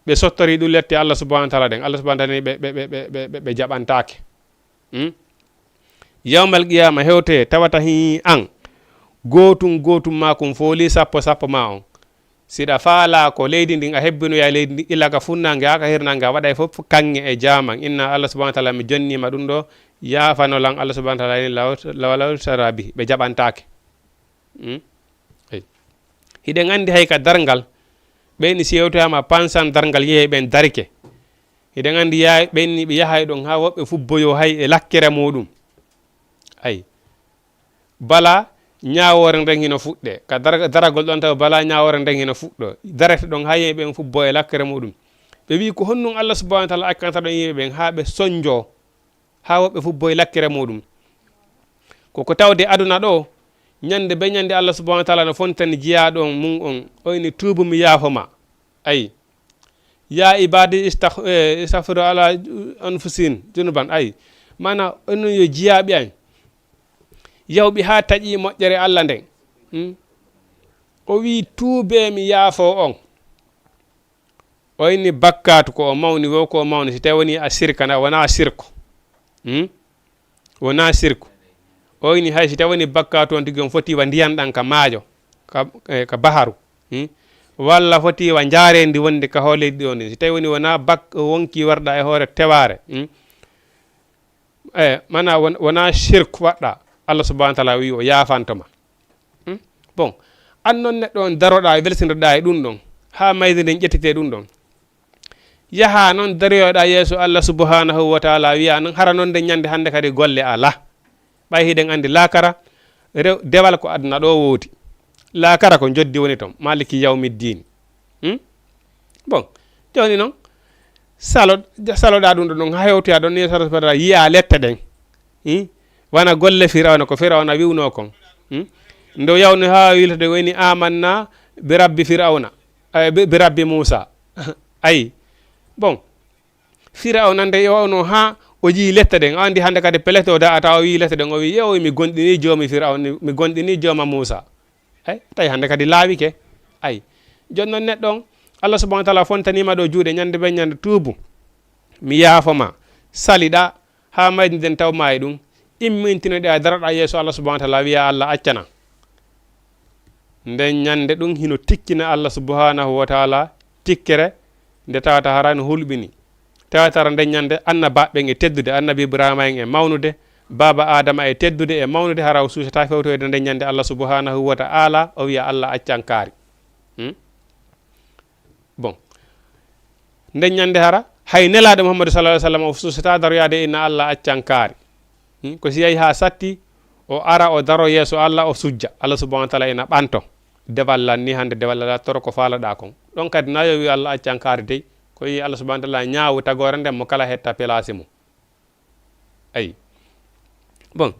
ɓe sottori ɗum lette Allah subhanahu wa taala ɗen. Allah subhanahu wa taala ni ɓe, ɓe, ɓe, ɓe, ɓe, ɓe jaɓantaake. Hmm? Yawmal qiyama hewte tawata hi an, gootum gootum ma kun fooli sappo sappo ma on. Siɗa faala ko leydi ndin a hebbinoya leydi ndin ila ka funnange haa ka hirnange a waɗay fof kaŋŋe e jaaman. Inna Allah subhanahu wa taala mi jonnima ɗum ɗo, yaafanolan Allah subhanahu wa taala ni law-, law-, law tara bi, ɓe jaɓantaake. Hmm? Ey. Hiɗen anndi hay ka darngal, ɓen si yewtoyama pansan darngal yehe ɓen darike. Hiɗen anndi ya-, ɓen ni ɓe yahay ɗon haa woɓɓe fubboyo hay e lakkere muɗum. Ay. Bala ñaawoore nden hino fuɗɗe. Ka dar-, daragol ɗon taw bala ñaawoore nden hino fuɗɗo. Darete ɗon haa yehi ɓen fubbo e lakkere muɗum. Ɓe wi'i ko honɗum Allah subhanahu wa taala accanta ɗon yimɓe ɓen haa ɓe sonjo. Haa woɓɓe fof boy lakkere muɗum. Ko ko tawde aduna ɗo, ñande be ñande Allah subhanahu wa taala no fontani jiyaaɗo on mum on, o ini, "Tuubu, mi yaafo ma." Ayi. "Ya ibadi istah-, eh, istahfiru ala anfusin junuban." Ayi. Mana, onon yo jiyaaɓe an. Yawɓe haa taƴi moƴƴere Allah nden. Hmm? O wi, "Tuube, mi yaafo on." O inni bakkaatu ko o mawni wo ko o mawni, si tawi woni a sirka na, wona sirku. Hmm? Wona sirku. O inni hay si tawi woni bakkaatu on tigi on foti wa ndiyan ɗan ka maajo, ka, eh, ka baharu. Hmm? Walla foti wa njaareendi wonde ka hooleydi on ndin. Si tawi woni wona bak-, wonki warɗa e hoore tewaare. Hmm? Eh, mana won-, wona sirku waɗɗa. Allah subhanahu wa taala wi o yaafanto ma. Hmm? Bon, an noon neɗɗo on daroɗa, welsindoɗa e ɗum ɗon, haa mayde nden ƴettete ɗum ɗon. Yaha noon daroyoɗa yeeso Allah subhanahu wa taala, wiya noon, hara noon nden ñande hannde kadi golle ala. Ɓay hiɗen anndi laakara, rew-, dewal ko aduna ɗo woodi. Laakara ko joddi woni ton, maliki yawmiddin. Hmm? Bon, jooni noon, salo-, saloɗa ɗum ɗo ɗon, haa hewtoya ɗon, ni salo salo yiya lette ɗen. Hmm? Wana golle Firawna, ko Firawna wi'uno kon. Hmm? Ndo yawno haa wiltode woni, "Amanna bi rabbi Firawna, eh, bi, bi rabbi Muusa." Ayi. Bon, Firawna nde yawno haa o yiyi lette ɗen, o anndi hannde kadi pelete o da'ata, o wi'i lette ɗen, o wi'i, "Yeewo, mi gondini joomi Firawna, mi gondini jooma Muusa." Ay, tawi hannde kadi laawike. Ay, jooni noon neɗɗo on, Allah subhanahu wa taala fontanima ɗo juuɗe ñande be ñande, tuubu, mi yaafo ma, saliɗa, haa mayde nden taw ma e ɗum, immintinoɗa daroɗa yeeso Allah subhanahu wa taala, wiya Allah accana. Nden ñande ɗum hino tikkina Allah subhanahu wa taala tikkere nde tawata hara no hulɓini. Tawata hara nden ñande annabaaɓe ɓen e teddude, annabi Ibrahima en e mawnude, baaba Adama e teddude e mawnude, hara o suusata fewtoyde nden ñande Allah subhanahu wa taala, o wiya Allah accan kaari. Hmm? Bon. Nden ñande hara, hay nelaaɗo Muhammadu sallallahu alaihi wasallam o suusata daroyaade inna Allah accan kaari. Hmm? Ko si yahi haa satti, o ara o daro yeeso Allah, o sujja. Allah subhanahu wa taala ina ɓanto. Dewal lan ni hannde, dewal lan toro ko faalaɗa kon. Ɗon kadi na yo wi Allah accan kaari dey, ko yi Allah subhanahu wa taala ñaawu tagoore nden mo kala hetta pelaasi mum. Ayi. Bon,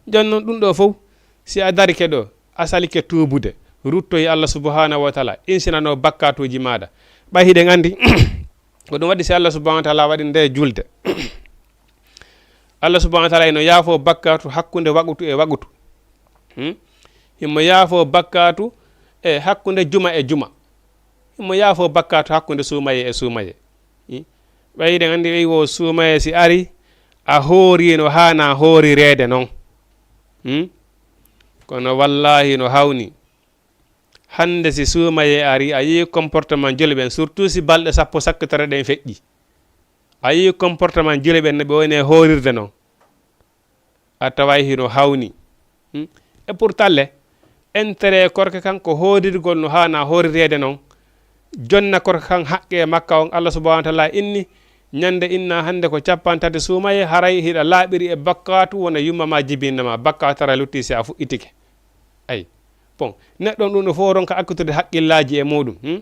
jooni noon ɗum ɗo fof, si a darike ɗo, a salike tuubude, ruttoyi Allah subhanahu wa taala, insinano bakkaatuuji maaɗa. Ɓay hiɗen anndi, ko ɗum waɗi si Allah subhanahu wa taala waɗi nde julde. Allah subhanahu wa taala ino yaafo bakkaatu hakkunde waqutu e waqutu. Hmm? Himo yaafo bakkaatu e hakkunde juma e juma. Himo yaafo bakkaatu hakkunde suumaye e suumaye. Hmm? Ɓay hiɗen anndi ɓay wo suumaye si ari, a hoorino haana hoorireede noon. Hmm? Kono wallaahi no hawni. Hannde si suumaye ari, a yii comportement julɓe ɓen, surtout si balɗe sappo sakkitore ɗen feƴƴi. A yii comportement julɓe ɓen no ɓe woni e hoorirde noon. A taway hino hawni. Hmm? Et pourtant le, intérêt korka kan ko hoorirgol no haana hoorireede noon. Jonna korka kan haqqe e makka on, Allah subhanahu wa taala inni, ñande inna hannde ko cappanɗe tati suumaye, haray hiɗa laaɓiri e bakkaatu, wona yumma ma jibinna ma, bakkaatu tara lutti si a fuɗɗitike. Ay. Bon, neɗɗo on ɗum ɗo fof ronka accitude haqqillaaji e muɗum. Hmm?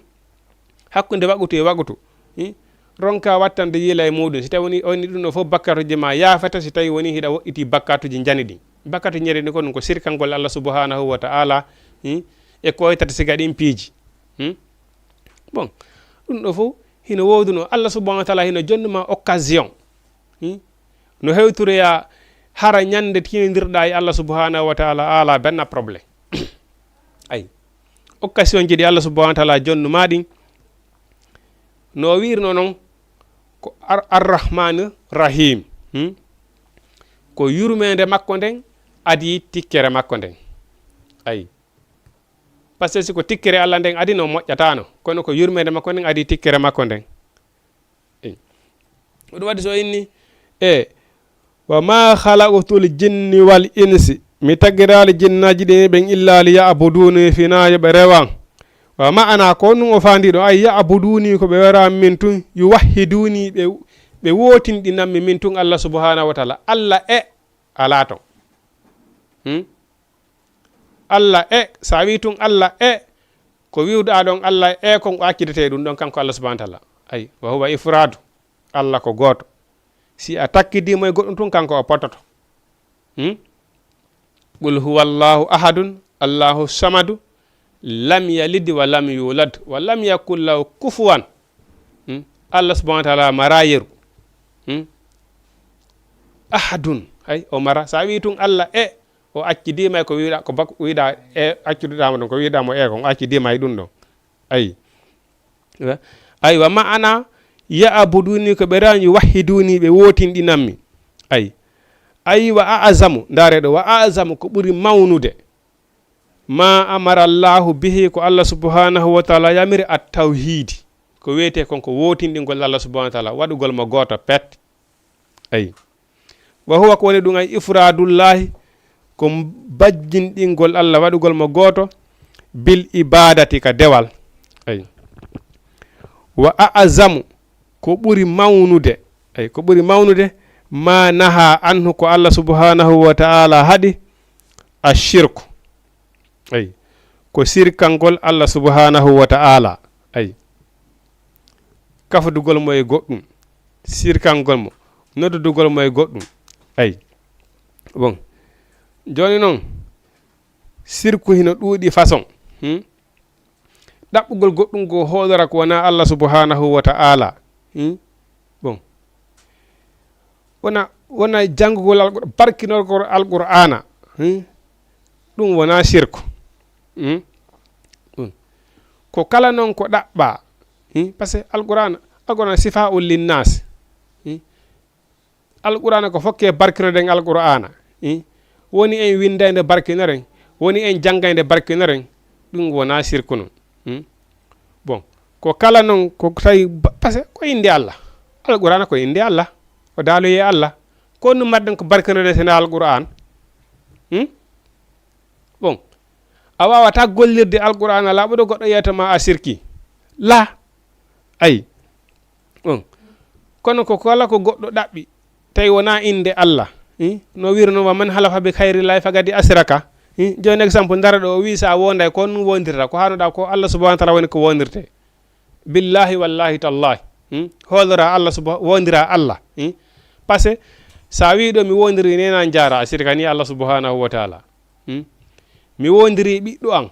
Hakkunde waqutu e waqutu. Hmm? Ronka wattande yiila e muɗum. Si tawi woni, woni ɗum ɗo fof bakkaatuji ma yaafata, si tawi woni hiɗa woɗɗiti bakkaatuji njani ɗin. Bakkaatu ñeri ɗin ko ɗum ko sirkangol Allah subhanahu wa ta'ala, hmm? E ko tati siga ɗin piiji. Hmm? Bon, ɗum ɗo fof Hino wooduno, Allah subhanahu wa taala hino jonnuma occasion. Hmm? No hewtoroya hara ñande tiinondirɗa e Allah subhanahu wa taala, ala benn problème. Ay. Occasion ji ɗi Allah subhanahu wa taala jonnuma ɗin, no wirno non, ko Ar-, Arrahmanu Rahim. Hmm? Ko yurmeende makko nden adi tikkere makko nden. Ay. Parce que si ko tikkere Allah nden adi no moƴƴatano, kono ko yurmeende makko nden adi tikkere makko nden. Ey. Ko ɗum waɗi so inni, e, "Wa ma khalaqtul jinni wal insi", mi tagiraali jinnaaji ɗin e ɓen illa li ya'buduni, fina yo ɓe rewan. Wa ma'ana ko ɗum o faandi ɗo, ay ya'buduni ko ɓe wara min tun, yuwahhiduni ɓe, ɓe wootinɗinammi min tun Allah subhanahu wa taala. Allah e alaa ton. Hmm? Allah e, sa wi tun Allah e, ko wiwɗa ɗon Allah e kon o accitete ɗum ɗon kanko Allah subhanahu wa taala. Ay, wa huwa ifradu. Allah ko gooto. Si a takkidimo e goɗɗum tun kanko o pottoto. Hmm? Qul huwa Allahu ahadun, Allahu samadu, lam yalid wa lam yulad, wa lam yakul lahu kufuwan. Hmm? Allah subhanahu wa taala mara yeru. Hmm? Ahadun. Ay, o mara. Sa wi tun Allah e, o accidima e ko wiɗa, ko bak-, wiɗa e, accuɗa mo ɗon, ko wiɗa mo e kon, o accidima e ɗum ɗon. Ay. Ay, wa ma'ana ya'buduni ko ɓe rani, wahhiduni ɓe wootinɗinammi. Ay. Ay, wa a'zamu, ndaare ɗo, wa a'zamu ko ɓuri mawnude. Ma amara Allahu bihi ko Allah subhanahu wa taala yamiri at tawhidi. Ko wiyete kon ko wootinɗingol Allah subhanahu wa taala, waɗugol mo gooto pet. Ay. Wa huwa ko woni ɗum ay ifradullahi, ko bajjinɗingol Allah, waɗugol mo gooto, bil ibadati ka dewal. Ay. Wa a'zamu ko ɓuri mawnude, ay, ko ɓuri mawnude, ma naha anhu ko Allah subhanahu wa ta'ala haɗi, ashirku. Ay, ko sirkangol Allah subhanahu wa ta'ala. Ay. Kafdugol mo e goɗɗum, sirkangol mo, noddudugol mo e goɗɗum. Ay. Bon. Jooni non, sirku hino ɗuuɗi façon. Hmm? Ɗaɓɓugol goɗɗum ko hoolora ko wonaa Allah subhanahu wa ta'ala. Hmm? Bon. Wona, wona janngugol Alqur-, barkinorgol Alqur'aana. Hmm? Ɗum wonaa sirku. Hmm? Ɗum. Ko kala non ko ɗaɓɓaa. Hmm? Parce que Alqur'aana, Alqur'aana sifa'un linnaas. Hmm? Alqur'aana ko fokke barkinoɗen Alqur'aana. Hmm? Woni en winndayde barkinoren, woni en janngayde barkinoren, ɗum wonaa sirku non. Hmm? Bon, ko kala non ko tawi ba-, parce que ko innde Allah. Alqur'aana ko innde Allah. O daaloye Allah. Ko honɗum marɗen ko barkinoɗen sena Alqur'aan? Hmm? Bon, a waawataa gollirde Alqur'aana laaɓuɗo goɗɗo yeetama a sirki. La. Ay. Bon. Kono ko kala ko goɗɗo ɗaɓɓi, tawi wonaa innde Allah. Hmm? No wiruno, "Wa man halafa bi khayrillahi faqad ashraka." Hmm? Jooni exemple, ndara ɗo, o wii sa wonday, ko honɗum wondirta? Ko haanuɗa ko Allah subhanahu wa ta'ala woni ko wondirte. Billahi, wallahi, tallahi. Hmm? Hoolora Allah subha-, wondira Allah. Hmm? Parce que sa wi ɗo mi wondiri nena jaara, a sirkani Allah subhanahu wa ta'ala. Hmm? Mi wondiri ɓiɗɗo an,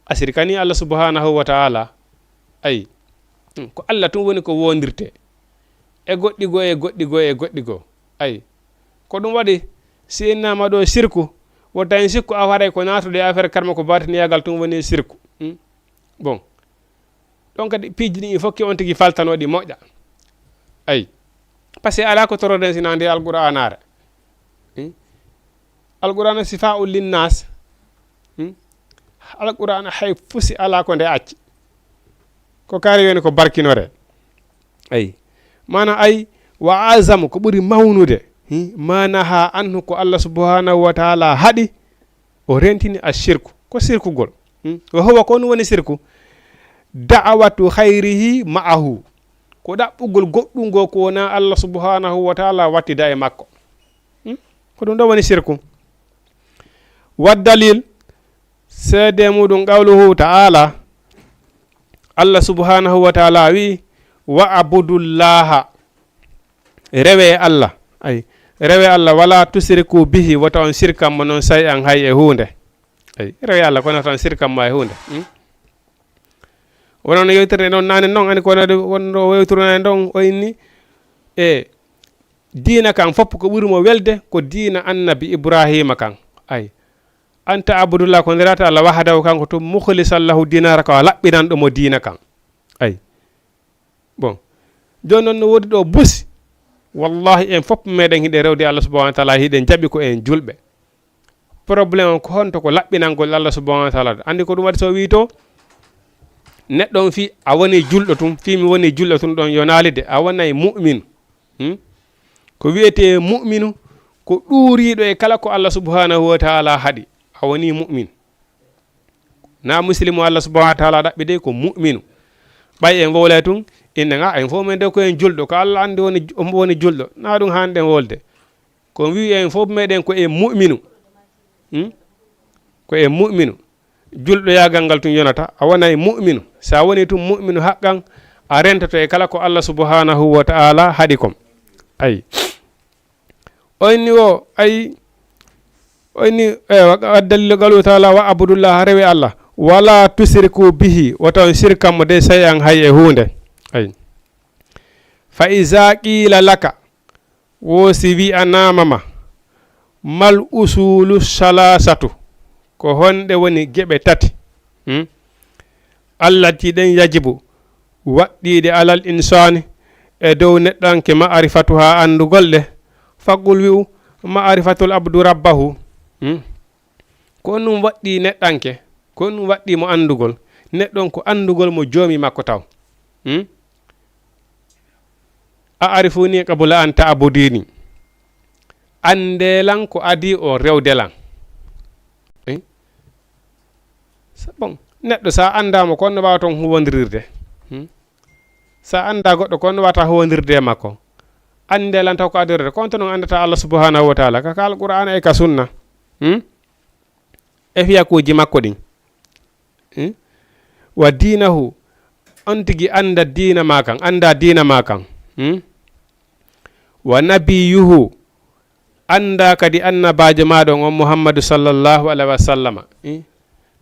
a sirkani Allah subhanahu wa ta'ala. Ay. Hmm. Ko Allah tun woni ko wondirte. E goɗɗi goo, e goɗɗi goo, e goɗɗi goo. Ay. Ko ɗum waɗi, si innama ɗo sirku, wota en sikku a waray ko naatude e affaire karma ko batiniyagal tun woni sirku. Hmm? Bon. Ɗon kadi piiji ɗin il faut que on tigi faltano ɗi moƴƴa. Ay. Parce que alaa ko toroɗen sina nde Alqur'aanaare. Hmm? Alqur'aana sifa'un linnaas. Hmm? Alqur'aana hay fusi alaa ko nde acci. Ko kaari woni ko barkinore. Ay. Maana ay, wa azamu ko ɓuri mawnude. Hmm? Ma naha anhu ko Allah subhanahu wa ta'ala haɗi. O rentini a shirku, ko sirkugol. Hmm? Wa huwa, ko ɗum woni sirku. Da'awatu khayrihi ma'ahu. Ko ɗaɓɓugol goɗɗum ngo ko wona Allah subhanahu wa ta'ala wattida e makko. Hmm? Ko ɗum ɗo woni sirku. Wa dalil, seede muɗum qawluhu ta'ala, Allah subhanahu wa ta'ala wi, "Wa abudullaha." Rewe Allah. Ay, rewe Allah, "Wala tusriku bihi", wota on sirkan mo non shay'an hay e huunde. Ay, rewe Allah, kono wota on sirkan mo hay huunde. Hmm? Wono no yewtere ɗon nane noon, ani ko wonno wewtoro nane ɗon, o inni, e diina kan fof ko ɓuri mo welde ko diina annabi Ibrahima kan. Ay. Anta abudullah ko nderata Allah wahdahu kanko to mukhlisan lahu dinara ko a laɓɓinanɗo mo diina kan. Ay. Bon. Jooni noon no woodi ɗo busi. Wallahi en fof meɗen hiɗen rewde Allah subhanahu wa taala, hiɗen jaɓi ko en julɓe. Problème on ko honto ko laɓɓinangol Allah subhanahu wa taala. Anndi ko ɗum waɗi so wii to neɗɗo on fii a woni julɗo tun, fii mi woni julɗo tun ɗon yonaali de, a wonay mu'minu. Hmm? Ko wiyetee mu'minu ko ɗuuriiɗo e kala ko Allah subhanahu wa taala haɗi. A woni mu'min. Na muslimu Allah subhanahu wa taala ɗaɓɓi de ko mu'minu. Ɓay en wowlay tun, inne nga en fof men de ko en julɗo, ko Allah anndi woni, woni julɗo. Na ɗum haanɗen wolde. Ko wi'i en fof meɗen ko en mu'minu. Hmm? Ko en mu'minu. Julɗo yaagal ngal tun yonata, a wonay mu'minu. Sa woni tun mu'minu haqqan, a rentoto e kala ko Allah subhanahu wa ta'ala haɗi kon. Ay. O inni o, ay, o inni, eh, wa, wa dalilu qawluhu ta'ala, "Wa abudullaha," rewe Allah. "Wala tusriku bihi," wota on sirkan mo de shay'an hay e huunde. Ay. "Fa iza qila laka," wo si wi'anaama ma, "Mal usulu salasatu," ko honɗe woni geɓe tati? Hmm? "Allati ɗen yajibu," waɗɗiiɗe, "alal insaani," e dow neɗɗanke, "ma'rifatuha," anndugol ɗe. "Faqul," wi'u, "ma'rifatul abdu rabbahu." Hmm? Ko ɗum waɗɗi neɗɗanke, ko ɗum waɗɗi mo anndugol. Neɗɗo on ko anndugol mo joomi makko taw. Hmm? "A arifuni qabla an ta'budini." Anndee lan ko adii o rewde lan. Eh? Sa-, bon, neɗɗo sa anndaa mo, ko honno waawata on huwondirirde? Hmm? Sa anndaa goɗɗo, ko honno waawata huwondirde e makko? Anndee lan taw ko adii o rewde. Ko honto non anndataa Allah subhanahu wa ta'ala? Ka, ka Alqur'aana e ka sunna. Hmm? E fiyakuuji makko ɗin. Hmm? "Wa diinahu," on tigi annda diina maa kan, annda diina maa kan. Hmm? "Wa nabiyuhu," annda kadi annabaajo maa ɗon on Muhammadu sallallahu alaihi wa sallama. Hmm?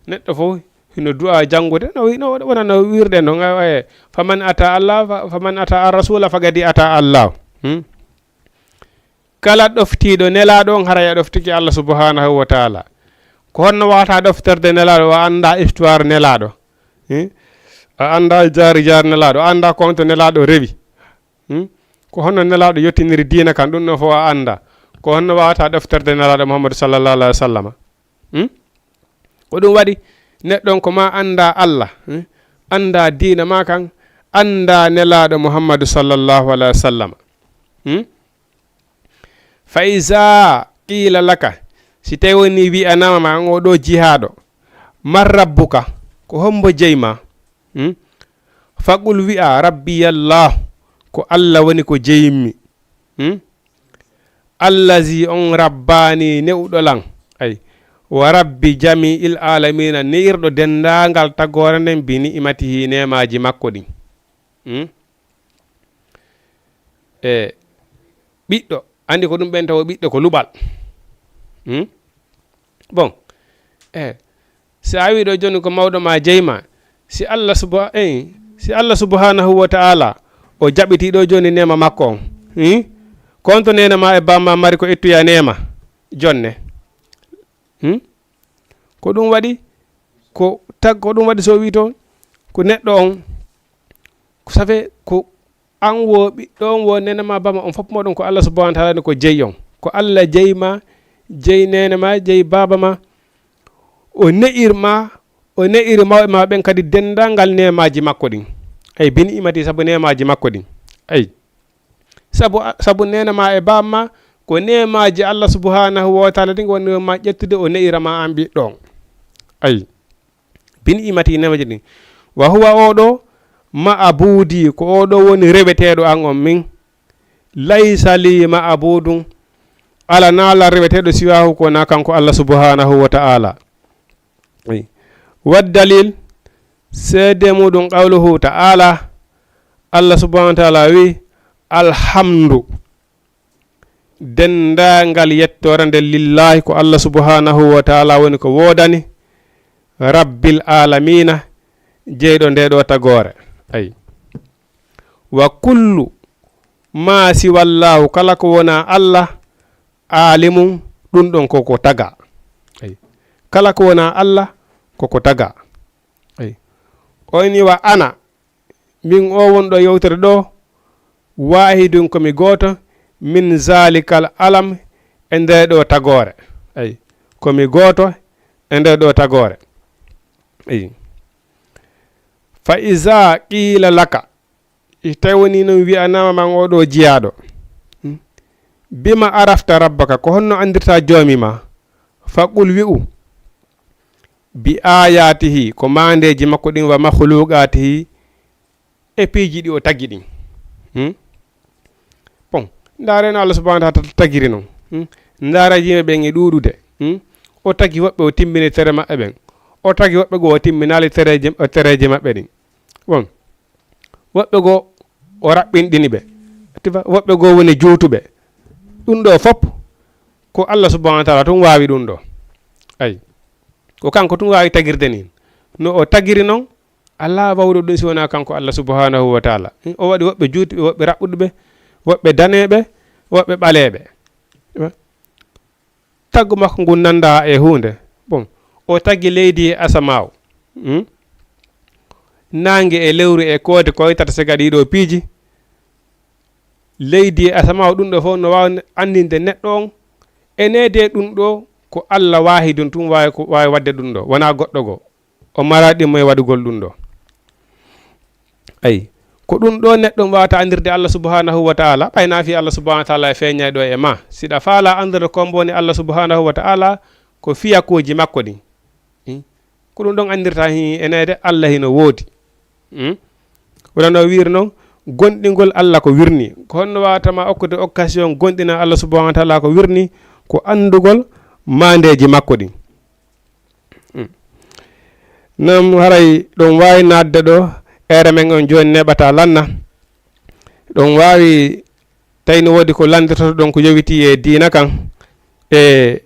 Neɗɗo fof hino du'a janngude, no wi-, no wona no wirɗe non, eh, eh, "Faman ata Allah, fa-, faman ata ar-rasula faqad ata Allah." Hmm? Kala ɗoftiiɗo Nelaaɗo on, haray a ɗoftike Allah subhanahu wa ta'ala. Ko honno waawata ɗoftorde Nelaaɗo, a anndaa histoire Nelaaɗo? Hmm? A anndaa jaari jaari Nelaaɗo, a anndaa ko honto Nelaaɗo rewi. Hmm? Ko honno Nelaaɗo yottiniri diina kan, ɗum ɗon fof a anndaa. Ko honno waawata ɗoftorde Nelaaɗo Muhammadu sallallahu alaihi wa sallama? Hmm? Ko ɗum waɗi neɗɗo on ko ma anndaa Allah, hmm? Anndaa diina maa kan, anndaa Nelaaɗo Muhammadu sallallahu alaihi wa sallama. Hmm? "Fa iza qila laka," si tawi woni wi'anaama ma an oo ɗoo jihaaɗo, "Man rabbuka," ko hombo jeyi ma? Hmm? "Faqul," wi'a, "Rabbiyallah," ko Allah woni ko jeyimmi. Hmm? "Allazi," on rabbani, ne'uɗo lan. Ay. "Wa rabbi jami'il alamina," ne'irɗo denndaangal tagoore nden, "bi ni'matihi," neemaaji makko ɗin. Hmm? E ɓiɗɗo, anndi ko ɗum ɓen tawo ɓiɗɗo ko luɓal. Hmm? Bon, e si a wii ɗo jooni ko mawɗo ma jeyi ma, si Allah suba-, eh, si Allah subhanahu wa ta'ala o jaɓitii ɗo jooni neema makko on, hmm? Ko honto neene ma e baa ma mari ko ittuya neema jonne? Hmm? Ko ɗum waɗi, ko tag-, ko ɗum waɗi so wii to, ko neɗɗo on, ko ça fait ko an wo ɓiɗɗo on wo neene ma baa ma on fof moɗon ko Allah subhanahu wa ta'ala ni ko jeyi on. Ko Allah jeyi ma, jeyi neene ma, jeyi baaba ma. O ne'ir ma, o ne'iri mawɓe ma ɓen kadi denndaangal neemaaji makko ɗin. Ay, bi ni'mati sabu neemaaji makko ɗin. Ay. Sabu, sabu neene ma e baaba ma, ko neemaaji Allah subhanahu wa ta'ala ɗin woni ma ƴettude o ne'ira ma an ɓiɗɗo on. Ay. Bi ni'mati neemaaji ɗin. Wa huwa o ɗo ma'budi, ko o ɗo woni reweteeɗo an on min. Laysa li ma'budun, ala naala reweteeɗo siwahu ko na kanko Allah subhanahu wa ta'ala. Ay. Wa dalil, seede muɗum qawluhu ta'ala, Allah subhanahu wa ta'ala wi, "Alhamdu," denndaangal yettoore nden, "lillahi," ko Allah subhanahu wa ta'ala woni ko woodani, "rabbil alamina," jeyɗo nde ɗo tagoore. Ay. Wa kullu ma siwallahu, kala ko wona Allah, alimun, ɗum ɗon koko taga. Ay. Kala ko wona Allah koko taga. Ay. O inni wa ana, min o wonɗo yewtere ɗo, wahidun, komi gooto, min zalikal alam, e nde ɗo tagoore. Ay. Komi gooto e nde ɗo tagoore. Ay. Fa iza qila laka, si tawi woni noon wi'anaama ma oɗo jiyaaɗo, hmm? Bima arafta rabbaka, ko honno anndirta joomi ma? Faqul, wi'u, bi ayatihi, ko maandeeji makko ɗin, wa makhluqatihi, e piiji ɗi o tagi ɗin. Hmm? Bon, ndaareno Allah subhanahu wa ta'ala tagiri noon. Hmm? Ndaara yimɓe ɓen e ɗuuɗude. Hmm? O tagi woɓɓe, o timmini tere maɓɓe ɓen. O tagi woɓɓe goo, o timminaali tereeje, tereeje maɓɓe ɗin. Bon, woɓɓe goo o raɓɓinɗini ɓe. Tifa, woɓɓe goo woni juutuɓe. Ɗum ɗo fop ko Allah subhanahu wa ta'ala tun waawi ɗum ɗo. Ay. Ko kanko tun waawi tagirde nin. No o tagiri non, alaa wawɗo ɗum si wonaa kanko Allah subhanahu wa ta'ala. O waɗi woɓɓe juutuɓe, woɓɓe raɓɓuɗuɓe, woɓɓe daneeɓe, woɓɓe ɓaleeɓe. Taggu makko ngun nanda e huunde. Bon, o tagi leydi e asamaaw. Hmm? Naange e lewru e koode ko e tata se gaɗi ɗo piiji. Leydi e asamaaw, ɗum ɗo fof no waawi anndinde neɗɗo on. Eneede ɗum ɗo ko Allah waahidun tun waawi ko, waawi waɗde ɗum ɗo, wonaa goɗɗo goo. O maraa ɗimmo e waɗugol ɗum ɗo. Ay, ko ɗum ɗo neɗɗo on waawata anndirde Allah subhanahu wa ta'ala, ɓay na fi Allah subhanahu wa ta'ala e feeñay ɗo e ma. Si ɗa faala anndirde ko mbo woni Allah subhanahu wa ta'ala, ko fiyakuuji makko ɗin. Hmm? Ko ɗum ɗon anndirta hi eneede Allah hino woodi. Hmm? Wona no wiiri non, gonɗingol Allah ko wirni. Ko honno waawata ma okkude occasion gonɗina Allah subhanahu wa ta'ala ko wirni? Ko anndugol maandeeji makko ɗin. Hmm. Nam haray ɗum waawi naatde ɗo, ere men on jooni neɓata lanna. Ɗum waawi tawi no woodi ko lanndirtoto ɗon ko yowiti e diina kan. E,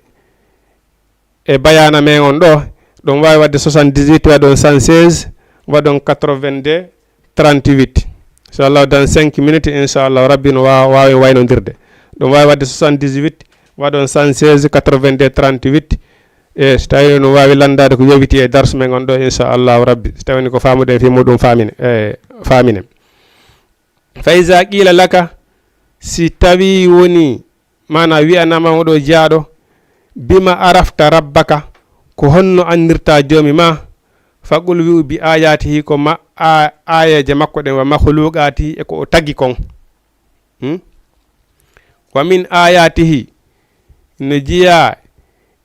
e bayaana men on ɗo, ɗum waawi waɗde soixante-dix-huit, waɗon soixante-seize, waɗon quatre-vingt-deux, trente-huit. Inchallah, dans cinq minutes, inchallah, Rabbi no wa-, waawi waynondirde. Ɗum waawi waɗde soixante-dix-huit, waɗon soixante-seize, quatre-vingt-deux, trente-huit. E so tawi no waawi lanndaade ko yowiti e darsu men on ɗo, inchallah, Rabbi. So tawi ko faamuɗen fii muɗum faamine, e faamine. Fa iza qila laka, si tawi woni, maana wi'anaama oɗo jiyaaɗo, bima arafta rabbaka, ko honno anndirta joomi ma? Faqul, wi'u, bi ayatihi, ko ma, a, aayeeje makko ɗen, wa makhluqatihi, e ko o tagi kon. Hmm? Wa min ayatihi, no jeyaa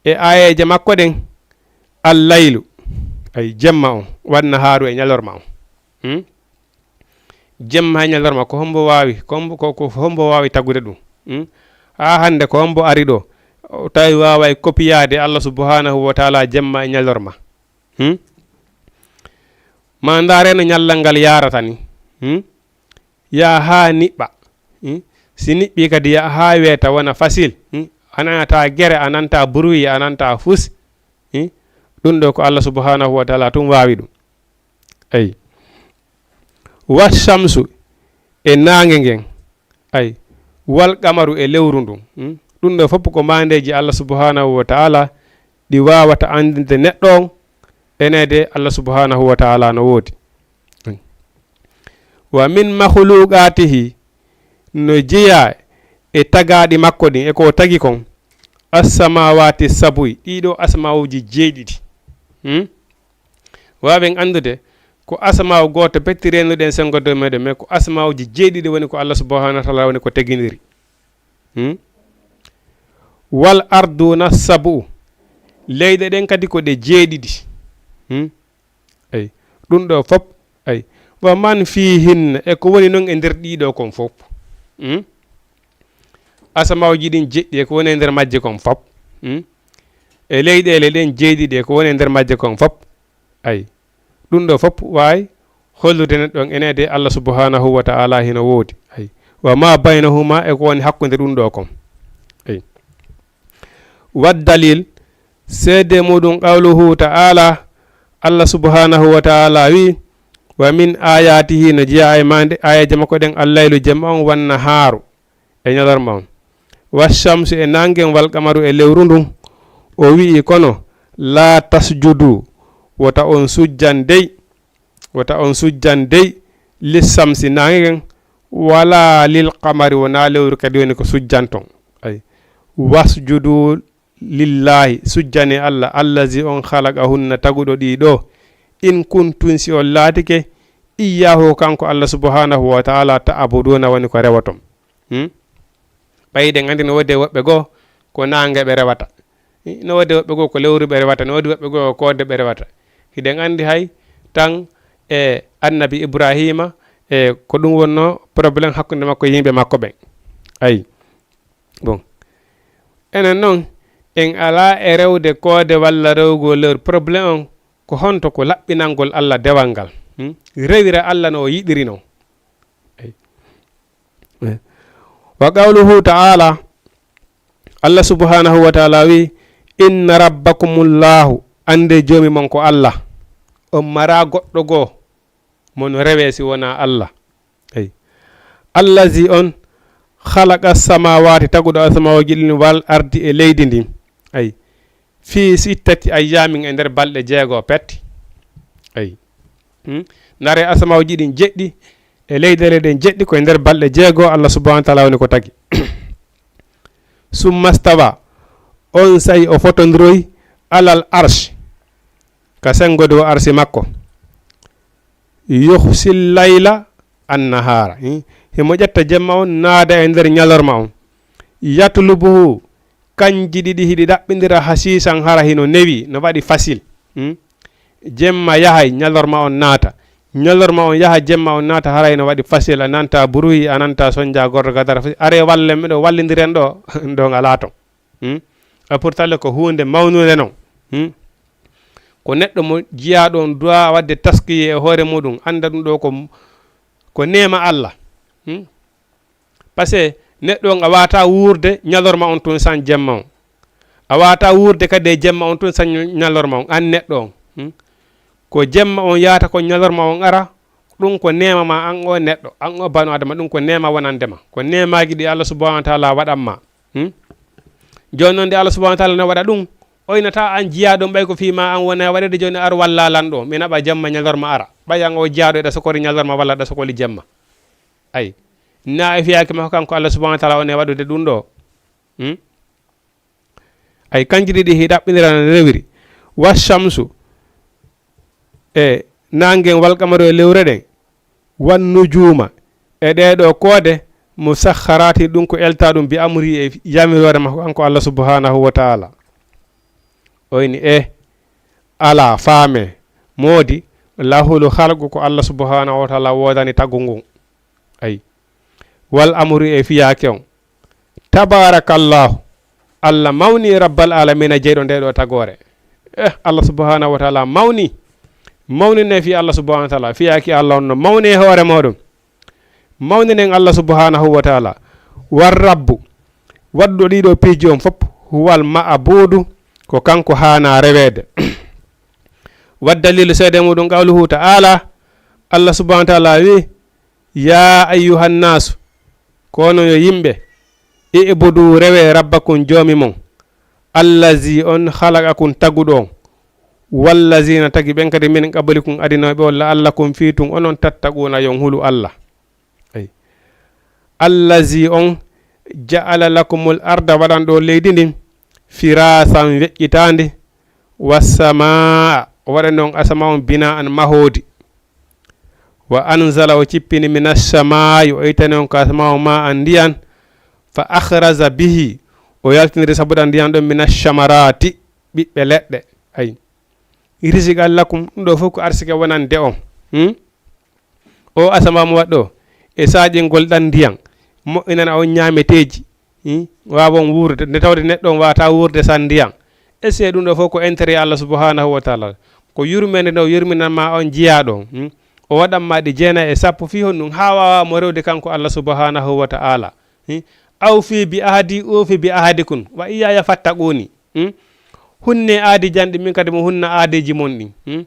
e aayeeje makko ɗen, al laylu, ay jemma on, wan nahaaru, e ñalorma on. Hmm? Jemma e ñalorma, ko hombo waawi, ko hombo, ko, ko hombo waawi tagude ɗum? Hmm? Haa hannde ko hombo ari ɗo, o tawi waaway kopiyaade Allah subhanahu wa ta'ala jemma e ñalorma? Hmm? Ma ndaare no ñallal ngal yaarata ni. Hmm? Yaa haa niɓɓa. Hmm? Si niɓɓi kadi, yaa haa weeta, wona facile. Hmm? A nanata gere, a nanta bruit, a nanta fus. Hmm? Ɗum ɗo ko Allah subhanahu wa ta'ala tun waawi ɗum. Ay. Wa shamsu, e naange ngen. Ay. Wal qamaru, e lewru ndun. Hmm? Ɗum ɗo fof ko maandeeji Allah subhanahu wa ta'ala ɗi waawata anndinde neɗɗo on, eneede Allah subhanahu wa ta'ala no woodi. Ay. Wa min makhluqatihi, no jeyaa e tagaaɗi makko ɗin, e ko o tagi kon, as-samawati sab'i, ɗiɗo asamaawuji jeeɗiɗi. Hmm? Waawen anndude ko asamaaw gooto petti reenuɗen senngo dow meɗen, mais ko asamaawuji jeeɗiɗi woni ko Allah subhanahu wa ta'ala woni ko teginiri. Hmm? Wal arduna sab'u, leyɗe ɗen kadi ko ɗe jeeɗiɗi. Hmm? Eyi, ɗum ɗo fop, eyi, wa man fihinna, e ko woni noon e nder ɗiɗo kon fop. Hmm? Asamaaji ɗin jeɗɗi, e ko woni e nder majje kon fop. Hmm? E leyɗeele ɗen jeeɗiɗi, e ko woni e nder majje kon fop. Eyi, ɗum ɗo fop waawi hollude neɗɗo on eneede Allah subhanahu wa ta'ala hino woodi. Eyi, wa ma baynahuma, e ko woni hakkunde ɗum ɗo kon. Eyi. Wa dalil, seede muɗum, qawluhu ta'ala, Allah subhanahu wa ta'ala wi, Wa min ayatihi, no jeyaa e maande aayeeje makko ɗen, allaylu, jemma on, wan nahaaru, e ñalorma on, wa shamsu, e naangen, wal qamaru, e lewru ndun. O wi'i, kono, la tasjudu, wota on sujjan dey, wota on sujjan dey, li shamsi, naangen, wala lil qamari, wona lewru kadi woni ko sujjanton. Ay. Wasjudu lillahi, sujjane Allah, allazi, on, khalaqahunna, taguɗo ɗi ɗo, in kuntum, si on laatike, iyyahu, kanko Allah subhanahu wa ta'ala, ta'buduna, woni ko rewoton. Hmm? Ɓay hiɗen anndi no woodi woɓɓe goo ko naange ɓe rewata. No woodi woɓɓe goo ko lewru ɓe rewata, no woodi woɓɓe goo ko koode ɓe rewata. Hiɗen anndi hay tan e annabi Ibrahima, e ko ɗum wonno problème hakkunde makko e yimɓe makko ɓen. Ayi. Bon. Enen noon, en alaa e rewde koode walla rewgol lewru. Problème on ko honto ko laɓɓinangol Allah dewal ngal. Hmm? Rewira Allah no o yiɗiri non. Ayi. Eh. Wa qawluhu ta'ala, Allah subhanahu wa ta'ala wi, inna rabbakumullahu, annde joomi mon ko Allah. On mara goɗɗo goo mo no rewe si wona Allah. Ayi. Allazi, on, khalaqa samawati, taguɗo asamawji ɗin, wal ardi, e leydi ndin. Ayi. Fi sittati ayyamin, e nder balɗe jeego pet. Ayi. Hmm? Ndare asamawji ɗin jeɗɗi, e leyɗele ɗen jeɗɗi, ko e nder balɗe jeego Allah subhanahu wa ta'ala woni ko tagi. Summa stawa, on saa'i o fotondiroyi, alal arsh, ka sengo dow arsi makko. Yughshil layla an nahara. Hmm? Himo ƴetta jemma on, naada e nder ñalorma on. Yatlubuhu, kanji ɗiɗi hiɗi ɗaɓɓindira, hasiisan, hara hino newi, no waɗi fasil. Hmm? Jemma yahay, ñalorma on naata. Ñalorma on yaha, jemma on naata, hara hino waɗi fasil. A nanta buruhi, a nanta sonja gordo gadara fasil. Are wallen miɗo wallindiren ɗo, ɗon alaa ton. Hmm? A pourtale ko huunde mawnunde non. Hmm? Ko neɗɗo mo jiyaaɗo on du'a waɗde taskiye e hoore muɗum, annda ɗum ɗo ko, ko neema Allah. Hmm? Parce que neɗɗo on a waata wuurde ñalorma on tun san jemma on. A waata wuurde kadi e jemma on tun san ñalorma on, an neɗɗo on. Hmm? Ko jemma on yaata ko ñalorma on ara, ɗum ko neema ma an o neɗɗo, an o banu adama, ɗum ko neema wonande ma. Ko neemaaji ɗi Allah subhanahu wa ta'ala waɗan ma. Hmm? Jooni noon nde Allah subhanahu wa ta'ala no waɗa ɗum, oynata an jiyaaɗo on ɓay ko fii ma an wona waɗede jooni ar walla lan ɗo. Mi naɓa jemma ñalorma ara. Ɓay an o jiyaaɗo eɗa sokori ñalorma walla eɗa sokori jemma. Ay. Na e fiyaake makko kanko Allah subhanahu wa ta'ala on e waɗude ɗum ɗo. Hmm? Ay kanji ɗiɗi hi ɗaɓɓindira no rewiri. Wa shamsu e naangen wal qamaru e lewre ɗen. Wan nujuuma e ɗee ɗoo koode. Musakharati ɗum ko elta ɗum bi amri e yamiroore makko kanko Allah subhanahu wa ta'ala. Oyni e ala faame moodi lahulu khalqu ko Allah subhanahu wa ta'ala woodani tagu ngun. Ay. Wal amru e fiyaake on. Tabarakallahu. Allah mawni rabbal alamina jeyɗo nde ɗo tagore. Eh, Allah subhanahu wa ta'ala mawni. Mawni ne fi Allah subhanahu wa ta'ala. Fiyaaki Allah on no mawni e hoore moɗon. Mawninen Allah subhanahu wa ta'ala. War rabbu. Wadduɗo ɗiɗo piiji on fop. Huwal ma'abudu. Ko kanko haana reweede. Wa dalilu seede muɗum qawluhu ta'ala. Allah subhanahu wa ta'ala wi, ya ayyuhan nasu, kono yo yimɓe, i'budu rewe rabbakum joomi mon, allazi on khalaqakum taguɗo on, wallazina tagi ɓen kadi min qablikum adinooɓe on, la'allakum fii tun onon tattaquna yon hulu Allah. Ay. Allazi on ja'ala lakumul arda waɗan ɗo leydi ndin firasan weƴƴitaandi, wassamaa waɗan on asama on bina'an mahoodi. Wa anzala o cippini minas samaa'i o itani on ka asama on ma'an ndiyan, fa akhraja bihi o yaltiniri sabuɗa ndiyan ɗon minas shamarati ɓiɓɓe leɗɗe. Ay. Rizqan lakum ɗum ɗo fof ko arsike wonande on. Hmm? O asama mo waɗɗo e saƴingol ɗan ndiyan moƴƴinana on ñaameteeji. Hmm? Waawon wuurde nde tawde neɗɗo on waata wuurde san ndiyan. Essaye ɗum ɗo fof ko intérêt Allah subhanahu wa ta'ala. Ko yurmeende nde o yurminan ma on jiyaaɗo on. Hmm? O waɗan ma ɗi jeena e sappo fii honɗum haa waawa mo rewde kanko Allah subhanahu wa ta'ala. Hmm? Awfi bi ahdi ufi bi ahdikum wa iyaya fattaquni. Hmm? Hunne aadi janɗi min kadi mo hunna aadiji mon ɗin. Hmm?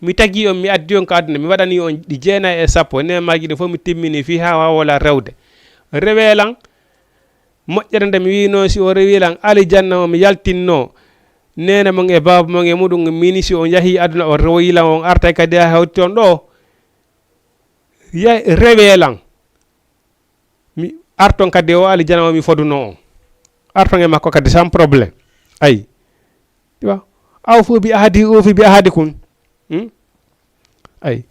Mi tagi on, mi addi on ka aduna, mi waɗani on ɗi jeenayi e sappo, neemaaji ɗin fof mi timmini fii haa waawola rewde. Rewee lan, moƴƴere nde mi wiinoo, si o rewii lan, alijanna o mi yaltinnoo, neene mon e baaba mon e muɗum, mini si on yahii aduna, o rewoyii lan, on artay kadi haa hewti on ɗoo, ya-, rewee lan. Mi arton kadi o alijanna o mi fodunoo on. Arton e makko kadi sans problème. Ay. Tu vois? Awfu bi ahdi, ufi bi ahdikum. Hmm? Ay.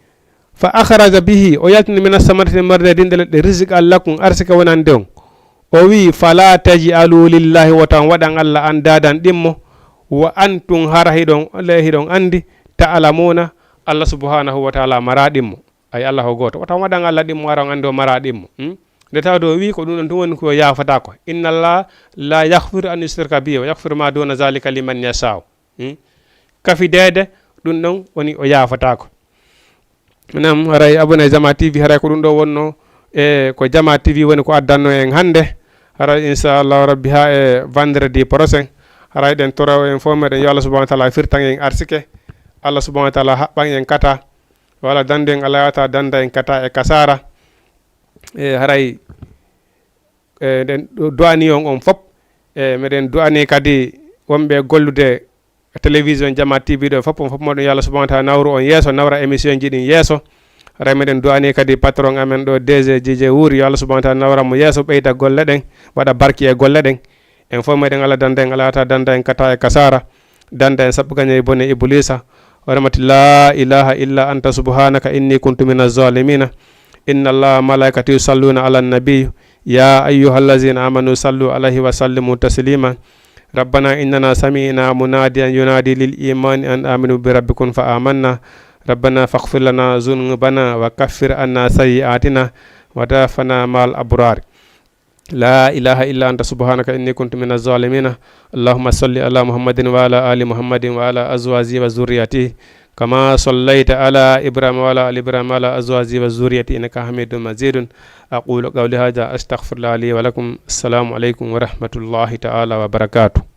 Fa akhraja bihi, o yaltini mina samarati, marde dinɗe leɗɗe, rizqan lakum, arsike wonande on. O wi, fala taj'alu lillahi, wota on waɗan Allah andadan ɗimmo, wa antum, hara hiɗon, le hiɗon andi, ta'lamuna, Allah subhanahu wa ta'ala mara ɗimmo. Ay, Allah ko gooto. Wota on waɗan Allah ɗimmo, ara on andi o mara ɗimmo. Hmm? Nde tawde o wi ko ɗum ɗon tun woni ko yaafata ko. Inna Allah la yaghfiru an yushraka bihi wa yaghfiru ma duna zalika liman yasha'u. Hmm? Kafideede ɗum ɗon woni o yaafatako. Nam, haray abonné Jama T V, haray ko ɗum ɗo wonno, e ko Jama T V woni ko addanno en hannde. Haray inchallahu rabbi ha e vendredi prochain. Haray ɗen toro en fof meɗen yo Allah subhanahu wa ta'ala firtan en arsike. Allah subhanahu wa ta'ala haɓɓan en kata. Wala dande en Allah yata danda en kata e kasara. E haray, e, ɗen du-, du'ani on on fof. E meɗen du'ani kadi wonɓe gollude télévision Jama T V ɗo fof, on fof moɗon yo Allah subhanahu wa ta'ala nawru on yeeso, nawra émission ji ɗin yeeso. Haray meɗen du'ani kadi patron amen ɗo, D G J J Wuuri, yo Allah subhanahu wa ta'ala nawra mo yeeso, ɓeyda golle ɗen, waɗa barki e golle ɗen. En fof meɗen Allah danda en, Allah yata danda en kata e kasara, danda en sabu gaña e bone Iblisa. Hormati la ilaha illa anta subhanaka inni kuntu minaz zalimina. Inna Allaha wa malaikatahu yusalluna ala nabi. Ya ayyuhallazina amanu sallu alayhi wa sallimu taslima. ربنا إننا سمعنا مناديا ينادي للإيمان أن آمنوا بربكم فآمنا. ربنا فاغفر لنا ذنوبنا وكفر عنا سيئاتنا وتوفنا مع الأبرار. لا إله إلا أنت سبحانك إني كنت من الظالمين. اللهم صل على محمد وعلى آل محمد وعلى أزواجه وذريته كما صليت على إبراهيم وعلى آل إبراهيم وعلى أزواجه وذريته إنك حميد مجيد. أقول قولي هذا أستغفر الله لي ولكم. السلام عليكم ورحمة الله تعالى وبركاته.